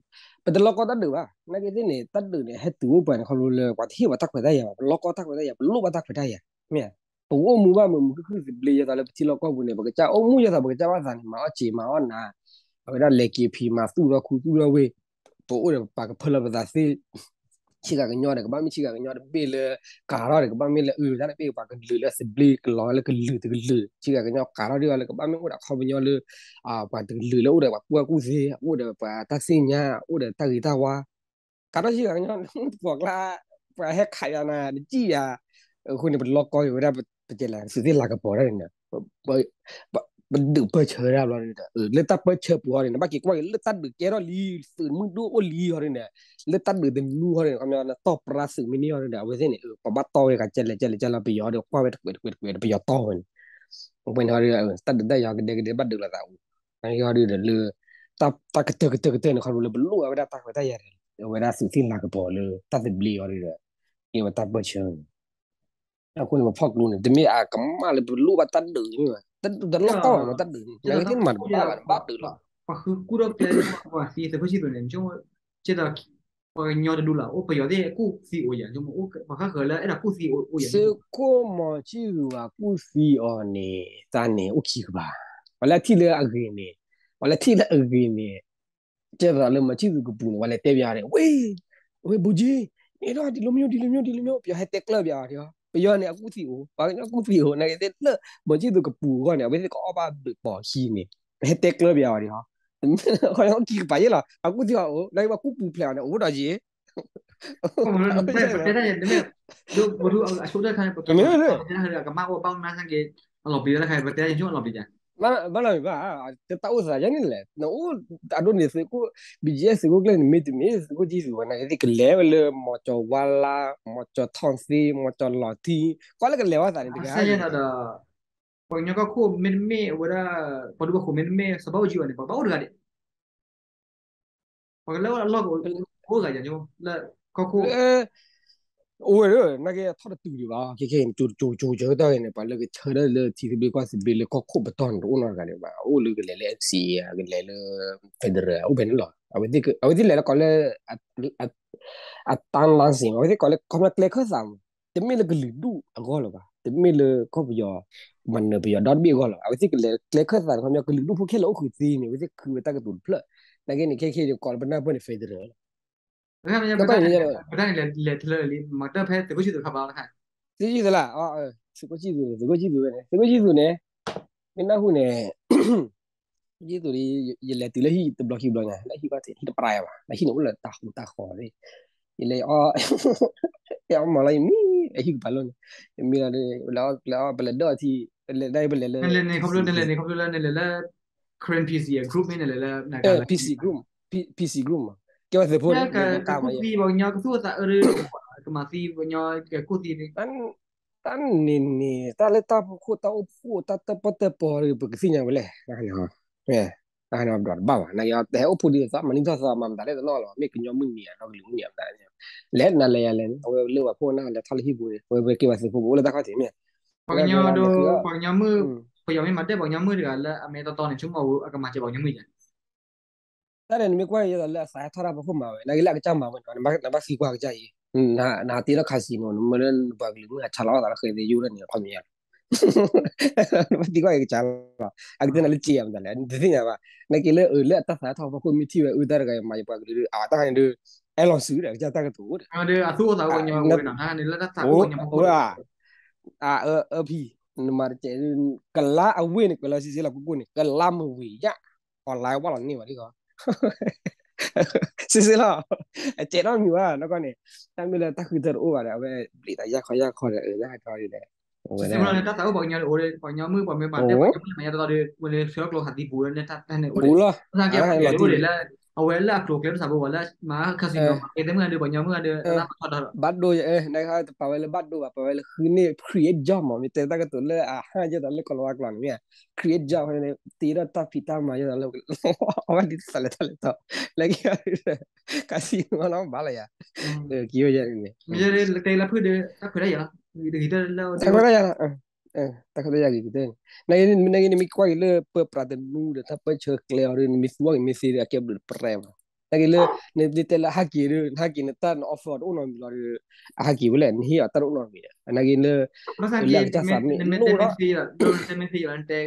ပတလီကီတၢ်ဒုးဘၣ်, နာ်က့သ့ၣ်န့ၣ် တၢ်ဒုးန့ၣ် ဟဲတုၤအိၣ်ပှၤန့ၣ် ခီဖျိလၢ ပှၤတဟ့ၣ်ပှၤတၢ်ခွဲးတၢ်ယာ်ဘၣ်, ပလီကီတၢ်ခွဲးတၢ်ယာ် ပလိၣ်ဘၣ်တၢ်ခွဲးတၢ်ယာ်, မ့ၢ်ဧါ, ပအိၣ်မူဘၣ်မုာ်မုာ်ခုၣ်ခုၣ်သဘျ့ ယဲသိးလၢပထံလီၢ်ကီၢ်ပူၤန့ၣ် ပကစၢ်အိၣ်မူယဲသိး ပကစၢ်ဘၣ်သးန့ၣ် မၤအီၣ်စ့ၤ မၤအီၣ်နၤ, အဝဲဒၣ်လဲၤက့ၤဖံးမၤသူၣ်ထီၣ်ခူသူၣ်ထီၣ်ဝ့ၢ်, ပအိၣ်ဒီးပပာ်ကဖၢလၢပသးသ့ ဆ့ကၤကညီဒီး ကဘၣ်မ့ၢ်ဆ့ကၤကညီတဘ့ၣ်လၢ ကၤထီၣ်ဒီး ကဘၣ်မ့ၢ်လၢအုတၢ်တဘ့ၣ် ပှၤကလုာ်လၢအသဘျ့ ကလီၤလၢကလုာ်တကလုာ် ဆ့ကၤကညီကၤထီၣ်ဒ်အီၤလၢ ကဘၣ်မ့ၢ်အိၣ်ဒီးအခီပညီလၢ ပှၤတကလုာ်လၢအိၣ်ဒီးပှၤကူၣ်ဘၣ်ကူၣ်သ့ အိၣ်ဒီးပှၤတၢ်သ့ၣ်ညါ အိၣ်ဒီးတၢ်ဂ့ၤတၢ်ဝါ ကၤထီၣ်ဆ့ကၤကညီ တပှီၢ်ကျါ ပှၤဟဲခးယၤနၤ တစံၣ်ယၤ အဃိန့ၣ် ပလီကီက့ၤဝဲဒၣ် ပတဲလၢ သုးသ့ၣ်လၤကပီၤဒၣ်န့ၣ် ပဒုးပၢၢ်ဆၢဝဲဒၣ်ဘျီဒီး လၢတၢ်ပၢၢ်ဆၢပူၤဟီဒ်န့ၣ် ဘၣ်က့ၤကွၢ်က့ၤလၢတၢ်ဒုးကဲထီၣ်လံ သုးမုၢ်ဒိၣ်အိၣ်လံဟီဒ်န့ၣ် လၢတၢ်ဒုးတနူဟီဒ်န့ၣ် ခီပညီ နတီၢ်ပြါသုးမ့ၢ်န့ၢ်ဟီဒ်န့ၣ် အဝဲသ့ၣ်န့ၣ် ပဘၣ်တီၢ်ဝဲကကဲလဲၣ်ကဲလဲၣ်ကဲလဲၣ် ပယီၤဒီးကွၢ်ဝဲတကွဲးတကွဲးတကွဲး ပယီၤတီၢ်ဝဲန့ၣ် အဃိန့ၣ်ဟီဒ် တၢ်ဒုးတၢ်ယၤကဒဲကဒဲဘၣ်ဒုးလိာ်သးအိၣ် ဟီဒ်ဒီးလၢ တၢ်ကတၢၢ်ကတၢၢ်ကတၢၢ်န့ၣ် ခီဖျိလၢပလိၣ်ဝဲဒၣ်တၢ်ခွဲးတၢ်ယာ် အဝဲဒၣ်သုးသ့ၣ်လၤကပီၤလၢတၢ်သဘျ့ဟီဒ်ဒီး ကဲဝဲတၢ်ပၢၢ်ဆၢန့ၣ် အဃိန့ၣ် ပဖီၣ်ကျိန့ၣ် တမ့ၢ်အကမၣ်လၢပလိၣ်ဘၣ်တၢ်ဒုးန့ၣ် တၢ်ဒုးတလီၢ်ကီၢ်ဘၣ်မး တၢ်ဒုးန့ၣ် နာ်က့သ့ၣ်နမၤတဘၣ်ဘၣ် နဘၣ်ဒုးလီၤ ပှၤဃုကူၣ်ထီၣ်ကျဲ ပှၤသံသးဖၢၣ်ဆံၣ်သူးန့ၣ် ကဲသိး ပှၤကညီတဒူလၢ် အိၣ်ပယီၤသ့ၣ်ကူၣ်သံအိၣ်ယၤ ပှၤဃၣ်ဃၢၤလၢအဲၣ်ဒိးကူၣ်သံအိၣ်ယၤ သုးခိၣ်မီၤဆံၣ်သူးဘၣ်ကူၣ်သံအီၤန့ၣ် တၢ်န့ၣ်အိၣ်ခံကပၤ ပှၤလၢထံၣ်လၢအဂ့ၤန့ၣ် ပှၤလၢထံၣ်လၢအဂ့ၤန့ၣ် ကဲသိးလၢမီၤဆံၣ်သူးကပူၤန့ၣ် ပှၤလဲၤတဲပယီၤန့ၣ် ဝ့ၢ် ဝ့ၢ် ဗိုလ်ကြီး မ့ၢ်ဒီး ဒ်လိုမျိုး ဒ်လိုမျိုး ဒ်လိုမျိုး ပယီၤဟဲတဲကျၢၢ်ပယီၤအီၤဒီး ပယီၤန့ၣ် အကူၣ်သံအိၣ် ပှၤကညီကူၣ်သံအိၣ် နာ်က့သ့ၣ်လၢ မီၤဆံၣ်သူးကပူၤအဂီၢ်န့ၣ် အဝဲသ့ၣ်ကအီၣ်ဘၣ်ဘျုးပိာ်ခံန့ၣ် ပဟဲတဲကျၢၢ်ပယီၤအီၤဒီး ခီခံကပၤယဲၢ်လီၤ အကူၣ်သံအီၤအိၣ် နာ်က့ပှၤကူၣ်ပူၤဖျဲးအီၤန့ၣ် အိၣ်ဒီးယ့ၣ် ပတဲတၢ်ယဲၢ် ပတဲတၢ်ယဲၢ် တမ့ၢ် ဒိၣ်ဘူးထူအဆိကတၢၢ်ခါန့ၣ် ပတဲ အကမၣ်အိၣ်ဘၣ်မနုၤဆၢက့ အလီၤပျံၤဝဲတခါ ပတဲတၢ်ယဲၢ်ဆိအလီၤပျံၤယၤ ဘၣ်လီၤမ့ၢ်ဘၣ်, တၢ်အိၣ်သးယါန့ၣ်လဲၣ်, နအိၣ်အဒိန့ၣ်သုးခိၣ် ဘံၣ်ကၠဲၣ် သုးခိၣ်ကျၢၢ်န့ၣ် မ့တမ့ၢ်သုးခိၣ်ကၠံၣ်သူးဝဲ နာ်က့သ့ၣ်ကလဲၤဝဲလၢ မီၤကၠီၤဝါလါ, မီၤကၠီၤထီၣ်သ့, မီၤကၠီၤလီၤထံ, ကွၢ်လၢကလဲၤဝဲသးန့ၣ်တဂၤ, ပှၤကညီကီၢ်ခိၣ်မ့တမ့ၢ်ဝဲဒၣ် ပှၤဒူပှၤဃိၤမ့တမ့ၢ် စီၤဘၣ်အူကၠံဘၣ်န့ၣ် ပှၤကဘၣ်အိၣ်တဂၤဒံး ပှၤကလၢအလီၢ်ကအိၣ်ဂၤယၤညိ လၢကီၢ်ခိၣ်, အိၣ်ဝဲဒၣ် နာ်က့အထီၣ်တတုၤဒံးဘၣ်, ခဲခဲအံၤ ကၠိကၠိကၠိကၠိတၢ်ဂ့ၤန့ၣ် ပှၤလၢကဆၢထၢၣ်လၢထံသဘျ့ကီၢ်သဘျ့လၢကီၢ်ခိၣ်ပတီၢ်န့ၣ် တအိၣ်နီတဂၤဒံးဘၣ်, အိၣ်လၢကလဲၤလၢ N C A ကလဲၤလၢ federal အိၣ်ဖဲန့ၣ်လီၤ, အဝဲသ့ၣ်လဲၤလၢကီးလၢ အတၢ်လါစ့ၣ် အဝဲသ့ၣ်ကီးလၢခီဖျိကျဲခၢၣ်သးမး, တမ့ၢ်လၢကလုာ်ဒူၣ်အဂီၢ်လၢၤဘၣ်, တမ့ၢ်လၢကီၢ်ပယီၤ မၤနၢၤပယီၤဒီတဘ့ၣ်အဂီၢ်လၢၤ, အဝဲသ့ၣ်ကလဲၤကျဲခၢၣ်သးန့ၣ် ခီဖျိကလုာ်ဒူၣ်ဖိခဲလၢာ်အိၣ်ဃုာ်သ့န့ၣ် အဝဲသ့ၣ်ဃုဝဲတၢ်ကတိၤတဖျၢၣ်, နာ်က့န့ၣ် ခဲခဲအံၤ ကီးလၢပနၢ်ပၢၢ်န့ၣ် federal လီၤ, ပတၢ်န့ၣ်လဲၤထၢလၢာ်လံ မၤတၢ်ဖဲသုးခိၣ်ဆံၣ်သူးတခါဘၣ်တခါ, သုးခိၣ်ဆံၣ်သူးလၢ သုးခိၣ်ဆံၣ်သူးန့ၣ် သုးခိၣ်ဆံၣ်သူးန့ၣ် မ့ၢ်နၢ်ဟူန့ၣ် သုးခိၣ်ဆံၣ်သူး ယလဲၤတုၤလၢဟံၣ်တဘျီခံဘျီညါ လၢဟံၣ်ဘၣ်ဟံၣ်တပရၢဘၣ် လၢဟံၣ်န့ၣ်အိၣ်လၢတၢ်ဟူးတၢ်ဃီၤ, ယလဲၤ ယအီၣ်မၤလီၤယမံ အဟံၣ်ကပၤလီၢ်န့ၣ်, ယမံလီၤ ပလဲၤအီၣ်ပလဲၤဒၢၣ်အီထံ ပလဲၤဒၢၣ်ပလဲၤလၢ ခီဖျိနလဲၤန့ၣ် ခီဖျိလၢနလဲၤလၢ Karen P C group မ့ၢ်နလဲၤလၢ P C group, P C group မး ကဲဝဲသုးဖိန့ၣ် ကသံၣ်ပှၤကညီကသူၣ်အသးအၢ ကမၤသံပှၤကညီကကူၣ်သံ တၢ်န့ၣ်န့ၣ် တၢ်လၢတၢ်ဖီခိၣ်တၢ်အိၣ်ဖှိၣ် တၢ်တၢၣ်ပီၣ်တၢၣ်ပီၣ်ဒီး ပကသ့ၣ်ညါဝဲလဲၣ်, တၢ်န့ၣ် တၢ်န့ၣ်ဘျီတဘၣ်ဘၣ် နကဟဲအိၣ်ဖှိၣ်ဒ်သိး မၤနံၣ်ထီၣ်သီ မၤမတၤလဲၣ်တနီၤလီၤ မ့ၢ်ကညီမုၢ်နံၤဧါ ဒီးကလုာ်မုၢ်နံၤဧါ လဲၤနၤလဲၤယၤလဲၤန့ၣ် အဝဲလၢပှၤဖှိၣ်နၢ် လဲၤထီၣ်လၢဟံၣ်ပူၤန့ၣ် အဝဲကဲပှၤသုးဖိ ပအိၣ်လၢတၢ်ခီၣ်ထံးမ့ၢ် ပှၤကညီဒီး ပှၤကညီမုၢ် ပယီၤမ့ၢ်မၤတၢ်ပှၤကညီမုၢ်တဂၤလၢအမဲာ်တီတီန့ၣ် ဆိကမိၣ်အကမၤစၢၤပှၤကညီမုၢ်ယါ တၢ်န့ၣ် နမ့ၢ်ကွၢ်ယဲဒီးလၢအသးဟဲထီၣ်တၢ်ဖီခိၣ်မၤဝဲ နာ်က့လၢအကစၢ်မၤဝဲန့ၣ် နဘၣ်သံကွၢ်အကစၢ်အံၤ နဟးတ့ထီၣ် casino နမ့ၢ်လၢနပှၤကလုာ်မုၢ်ဟးဆါလီၤအီၣ်သးလၢဃဲသ့ယိၣ်ဒၣ်န့ၣ် ခီပညီလီၤ နဘၣ်သံကွၢ်အကစၢ်လီၤ အကတဲနၤလၢက့ၤဧါမတၤလဲၣ် နတသ့ၣ်ညါဘၣ် နာ်က့လၢအၢ လၢအတၢ်သးဟဲထီၣ်ဖီခိၣ်မ့ၢ်ထံၣ်ဝဲအုၣ်တၢ်တဂၤမၤယပှၤကလုာ်ဒီး အတၢ်ခါန့ၣ်ဒီး အဲၣ်လီၤစုဒီးအကစၢ်တၢ်ကတိၤဒီး အၢ ဖံ နမၤတကဲး ကလါအဝ့ၢ်န့ၣ် ကွဲးလီၤစ့စ့လီၤကိၢ်ကိၢ်န့ၣ် ကလါမဝ့ၤယၣ် online ဝဲလီၤန့ၢ်ဝဲဒ်ဂီၤ စ့စ့လီၤ အကဲးထီၣ်မံၤဝဲနီၢ်ကီၢ်န့ၣ် တၢ်မ့ၢ်လၢတၢ်ဃုထၢတအိၣ်ဘၣ်ဒီး အဝဲဘျံးသးယၢ်ခီယၢ်ခီဒီး အၢ တၢ်ဟဲထီၣ်ဒီး တၢ်သးအိၣ်ပှၤကညီဒီး အိၣ်ဒီး ပှၤကညီမုၣ် ပှၤမ့ၢ်မၤတဲ ပှၤကညီမုၣ်မၤညါတတီဒီး ဝဲလၢဆှၢကျိခးသံပူၤလၢန့ၣ် တၢ်န့ၣ်အိၣ်ဒီး ပူၤလီၤ တၢ်ကဲပှၤကညီအိၣ်ဒီးလၢ အဝဲလၢအကျိၤကျဲတစးဘိဝဲလၢ မၤ casino မၤကဲသ့ၣ်မုၣ်ဒီး ပှၤကညီမုၣ်ဒီး ဘၣ်ဒိ တပာ်ဝဲလၢဘၣ်ဒိဘၣ် ပာ်ဝဲလၢဃုန့ၢ် create job မး မ့ၢ်တဲတၢ်ကတိၤလၢအဟါယဲဒီးလၢကီၢ်လီၤဝါကျိာ်န့ၣ်မ့ၢ် create job န့ၣ် တ့ထီၣ်တၢ်ဖံးတၢ်မၤယဲဒီးလၢ အဝဲဒ်သိးလဲၤထီၣ်လဲၤထီၣ် လၢက casino နီၤ ဘၣ်လီၤယၤ က့ၤဝဲယဲန့ၣ် တၢ်ခွဲးတၢ်ယာ်လီၤ တၢ်ခွဲးတၢ်ယာ်ဂ့ၤကတၢၢ်န့ၣ် နက့ၤနမ့ၢ်ကွၢ်က့ၤလၢပၢပြးတနူဒီး တၢ်ပၢၢ်ဆၢကျဲအီၤဒီး နမ့ၢ်သူဝဲက့ၤမ့ၢ်သ့ဒီး အကဲဘျုးတပျဲဘၣ် နက့ၤလၢ နတဲလၢဟးက့ၤဒီး နဟးက့ၤနတၢ်န offer တအိၣ်နီတမံၤလီၤဒီး အဟးက့ၤဝဲလဲၣ် နဟ့ၣ်အီၤတၢ်တအိၣ်နီတမံၤဒီး နက့ၤလၢ ဘၣ်ဆၣ်က့ လၢအကစၢ်သးမ့ၢ် နမ့ၢ်တဲမ့ၢ်သ့လီၤ နတဲမ့ၢ်သ့လီၤ နတဲ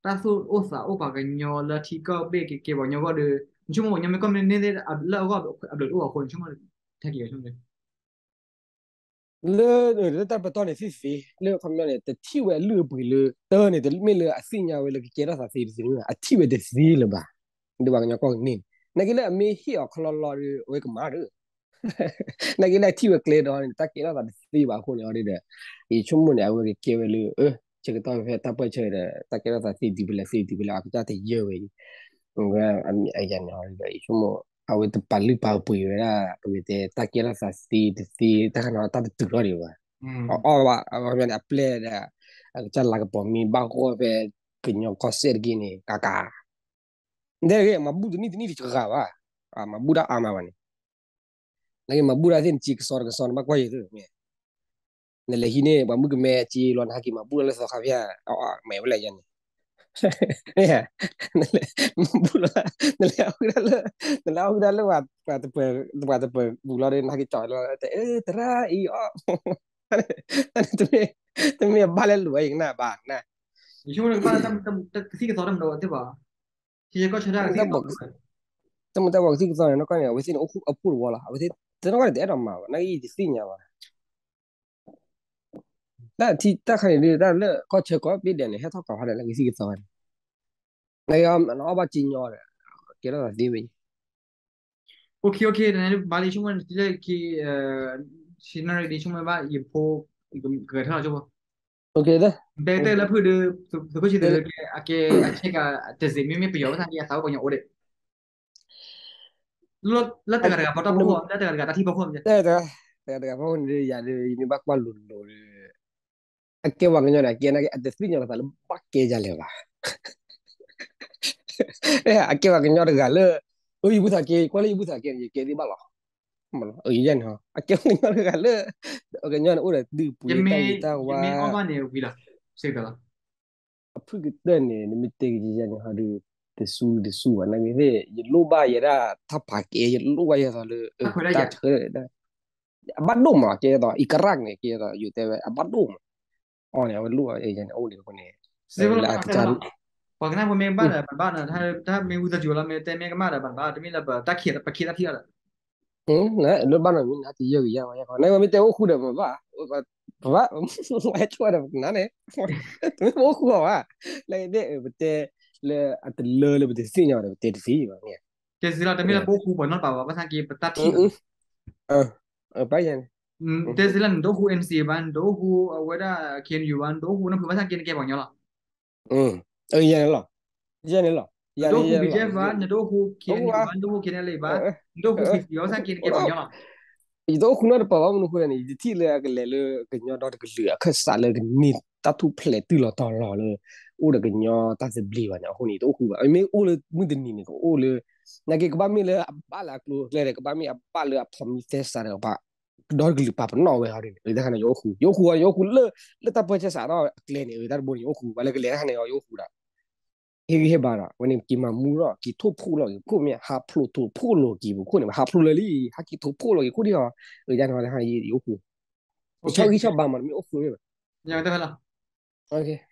တၢ်သူၣ်အိၣ်သးအိၣ်ပှၤကညီလၢထံကီၢ်ဘ့ၣ်က့ၤက့ၤပှၤကညီဂီၢ်ဒီး နဆိကမိၣ်ပှၤကညီမ့ၢ်ကီၢ်မ့ၢ်န့ၢ်သ့ၣ် လၢအဂီၢ်အဘျုးတအိၣ်အဃိ နဆိကမိၣ် ထဲက့ၤဆိကမိၣ် လၢ လၢတၢ်ပတီၢ်န့ၣ်သ့ၣ်သ့ လၢခီပညီန့ၣ် တထံၣ်ဝဲအလုၢ်အပှ့ၤလၢ တၢ်န့ၣ် တမ့ၢ်လၢအသ့ၣ်ညါဝဲလၢကကဲထီၣ်သးသ့တသ့န့ၣ် အထံၣ်ဝဲတသ့လၢၤဘၣ် ဒီးပှၤကညီကီၢ်ကန့ၢ်န့ၣ် နာ်က့လၢအမ့ၢ်ဟ့ၣ်အီၤခီလီလီဒီး အဝဲကမၤဒီး နာ်က့လၢအထံၣ်ဝဲကျဲဒီးန့ၣ် တၢ်ကဲထီၣ်သးတသ့ဘၣ်အဃိန့ၣ်အီၤဒီး ယဆိကမိၣ်န့ၣ် အဝဲကကဲဝဲလၢ ဆၢကတီၢ်ဖဲတၢ်ပၢၢ်ဆၢဒီး တၢ်ကဲထီၣ်သးသ့တုၤဖဲလဲၣ်သ့တုၤဖဲလဲၣ် အကစၢ်တယၢၢ်ဝဲအံၤ အယၤန့ၣ်အီၤဒီး ယဆိကမိၣ် အဝဲတပာ်လုၢ်ပာ်ပှ့ၤဝဲဒၣ် ပမ့ၢ်တဲတၢ်ကဲထီၣ်သးသ့တသ့ တၢ်ခါန့ၣ်တၢ်တတုၤထီၣ်ဒံးဘၣ် အအီၣ်ဘၣ် အဝဲန့ၣ်အပျဲၢ်ဒီး အကစၢ်လၤကပီၤမ့ၢ်ဘၣ်ဂီၢ်ဖဲ ကညီကီၢ်စဲၣ်တက့ၢ်န့ၣ် ကက တဲတဂ့ၤ မၤဘူၣ်တနံၣ်တနံၣ်တကဂၤဘၣ် မၤဘူၣ်တၢ်အါမးဘၣ်န့ၣ် နက့ၤမၤဘူၣ်တၢ်သ့ၣ် နစ့ကစီတကစီ နဘၣ်ကွၢ်ယဲၢ်သ့ၣ်မ့ၢ် နလဲၤဟံးန့ၢ် ပှၤမုၣ်ကမဲစ့လီၤ နဟးက့ၤမၤဘူၣ်တၢ်လၢသီခါဖဲ အမဲာ်ဝဲလဲၣ်ယဲၢ်န့ၣ် မၤဘူၣ်လီၤ နလဲၤအီၣ်ဃုာ်တၢ်လၢ နလဲၤအီၣ်ဃုာ်တၢ်လၢ ပှၤတပၢၤပူၤလီၤဒီး နဟးက့ၤကၠီလီၤ တဲအၢ သရၣ်အံၤအီၣ် တမ့ၢ် တမ့ၢ်အဘၣ်လဲၤလိာ်ဝဲယကနၣ်ဘၣ်န ယဆိကမိၣ် ကသံၣ်ကသီတမ့ၢ်ဝဲသ့ၣ်ဘၣ် ကီၢ်ဆၢတၢ်ကသံၣ်ကသီ တၢ်မ့ၢ်တၢ်ပှၤကသံၣ်ကသီန့ၣ် နီၢ်ကီၢ်န့ၣ် အဝဲသ့ၣ်န့ၣ် အိၣ်ဖှိၣ်တဝီလီၤ အဝဲသ့ၣ် တနီၢ်ကီၢ်န့ၣ် တအဲၣ်ဒိးမၤဘၣ် နာ်က့ယတသ့ၣ်ညါဘၣ် တၢ်ထံတၢ်ခါန့ၣ်ဒုး တၢ်လၢကီၢ်ဆၢကီၢ်ဘ့ၣ်ဒဲးန့ၣ် ဟဲထီၣ်ကီးဖးဒဲးလၢကသံၣ်ကသီန့ၣ် နက့ၤအီၣ်ဘၣ်က့ညီဒီး ကဲထီၣ်သးသ့ဝဲ OK OK တနၤဘၣ်လံဆိကမိၣ်လၢခံ ဆံနၣ်ရံၣ်ဒ်ဆိကမိၣ်ဘၣ် ယဖိ ကဂဲၤထၢၣ်လီၤဆိကမိၣ် တဲလၢဖုၣ်ဒီး သုးခိၣ်ဆံသုးလၢကဲ အကဲ အဆဲးကၤ တစ့ၢ် မ့မ့ၢ်ပယီၤဘၣ်ဆၣ်က့ အသးအိၣ်ပှၤကညီအိၣ်ဒံး လၢတဂၤတဂၤပီတီၢ်ဖီခိၣ် လၢတဂၤတဂၤတၢ်ထံၣ်ဖီခိၣ် တဂၤတဂၤဖီခိၣ်န့ၣ် ယၤဒီး ယမ့ၢ်ဘၣ်ကွၢ်လိၤလိၤဒီး အကဲပှၤကညီဒီး အကဲနာ်က့ အတသ့ၣ်ညါလီၤသးလၢဘၣ်ကဲဒ်လဲၣ်ဘၣ်. အကဲပှၤကညီတဂၤလၢ အၢ ယဘူၣ်သးကဲ ကွၢ်လၢယဘူၣ်သးကဲန့ၣ် ယကဲသ့ဘၣ်လီၤ. ယဲန့ၣ် အကဲပှၤကညီတဂၤလၢ ပှၤကညီန့ၣ်အိၣ်ဒီးဒုးပူၤလၢတၢ်ဂ့ၤတၢ်ဝါ အဖုၣ်ကတၢၢ်န့ၣ် နမ့ၢ်တဲကယဲန့ၣ်ဟီဒီး တစူတစူဘၣ်နာ်က့သ့ၣ် ယလိၣ်ဘၣ်ယဲဒၣ်တၢ်ပာ်ကဲ ယလိၣ်ဘၣ်ယဲသိးလၢ တၢ်ထၢ အဘၣ်ဒိၣ်မး ကဲသိး အံကရၣ်န့ၣ် ကဲသိး ယတဲဝဲ အဘၣ်ဒိၣ်မး အီၤန့ၣ် အဝဲလိၣ်ယဲန့ၣ် အိၣ်ဒံးအဃိန့ၣ် လၢအကစၢ် ပှၤကနၣ်ဖိမ့ၢ်ဘၣ်ဒီး ပဘၣ်ဒီး တၢ်မ့ၢ်ဝံသးစူၤလီၤ မ့ၢ်တဲမ့ၢ်ကမၣ်ဒီး ပဘၣ် တမ့ၢ်လၢပတၢ်ခံးပခံးတၢ်ထံၣ်အီၤဒီး လၢဘၣ်နီၤမ့ၢ်နတယၢၢ်ကယၤဝဲယခီ နမ့ၢ်တဲအိၣ်ဃူဒီးပဘၣ် ပဘၣ် ဝဲဆိၣ်ဒီးပကနၣ်န့ၣ် တမ့ၢ်ပအိၣ်ဃူအီၤဘၣ် လၢတဲ ပတဲ လၢအတလၢလၢပတသ့ၣ်ညါဒီးပတဲတသ့ဘၣ်န့ၣ် ကဲစ့လီၤ တမ့ၢ်လၢပအိၣ်ဃူပှၤနီတပၤဘၣ် ဘၣ်ဆၣ်က့ပတၢ်ထံၣ် ပၣ်ယဲန့ၣ် တဲစ့လီၤ နတအိၣ်ဃူ N C A ဘၣ် နတအိၣ်ဃူအဝဲဒၣ် K N U ဘၣ် နတအိၣ်ဃူနီတဖုဘၣ်ဆၣ်က့ နကဲပှၤကညီလီၤ ယဲန့ၣ်လီၤ ယဲန့ၣ်လီၤ နတအိၣ်ဃူ B G F ဘၣ် နတအိၣ်ဃူ K N U ဘၣ် နတအိၣ်ဃူ K N L A ဘၣ် နတအိၣ်ဃူ K C ဘၣ်ဆၣ်က့ နကဲပှၤကညီလီၤ ယတအိၣ်ဃူနီတပၤဘၣ် မနုၤဃိလဲၣ်န့ၣ် ယတထံၣ်လၢအကလဲၤလၢကညီဒီတကလုာ် အခၢၣ်စးလၢကန့ၢ်တၢ်ထူၣ်ဖျဲးတုၤလီၤတီၤလီၤလၢ အိၣ်ဒီးကညီတၢ်သဘျ့ဘၣ်န့ၣ် အဃိန့ၣ် ယတအိၣ်ဃူဘၣ် မ့ၢ်အိၣ်လၢမုၢ်တနံၤန့ၣ် ကအိၣ်လၢ နာ်က့ကဘၣ်မ့ၢ်လၢအဘၣ်လၢအကျိၤကျဲဒီး ကဘၣ်မ့ၢ်အဘၣ်လၢအဖျိးမံသဲစးဒီး ပှၤကညီဒီတကလုာ်ပာ်ပနီၣ်ဝဲဟီဒ်န့ၣ် တၢ်ခါန့ၣ် ယအိၣ်ဃူ ယအိၣ်ဃူ ယအိၣ်ဃူလၢ လၢတၢ်ပၢဆှၢစးထီၣ်အကျဲန့ၣ် တၢ်တဘိန့ၣ် ယအိၣ်ဃူ ပှၤလၢကလဲၤတၢ်ခါန့ၣ် ယအိၣ်ဃူဒီး ဟ့ၣ်ဂံၢ်ဟ့ၣ်ဘါဒီး ဝဲန့ၣ်က့ၤမၤမူထီၣ် က့ၤထိၣ်ဖှိၣ်လီၤက့ၤခိၣ်မ့ၢ် ဟးဖျိးထိးဖှိၣ်လိာ်က့ၤပခိၣ်န့ၣ် ဟးဖျိးလၢာ်လံ ဟဲက့ၤထိးဖှိၣ်လိာ်က့ၤခိၣ်ဒ်ဟီ အယါန့ၣ် ယအိၣ်ဃူ ဆီဂံၢ်ဆီဘါမး တမ့ၢ်အိၣ်ဃူမ့ၢ်ဘၣ် ယတဲဖဲလီၤ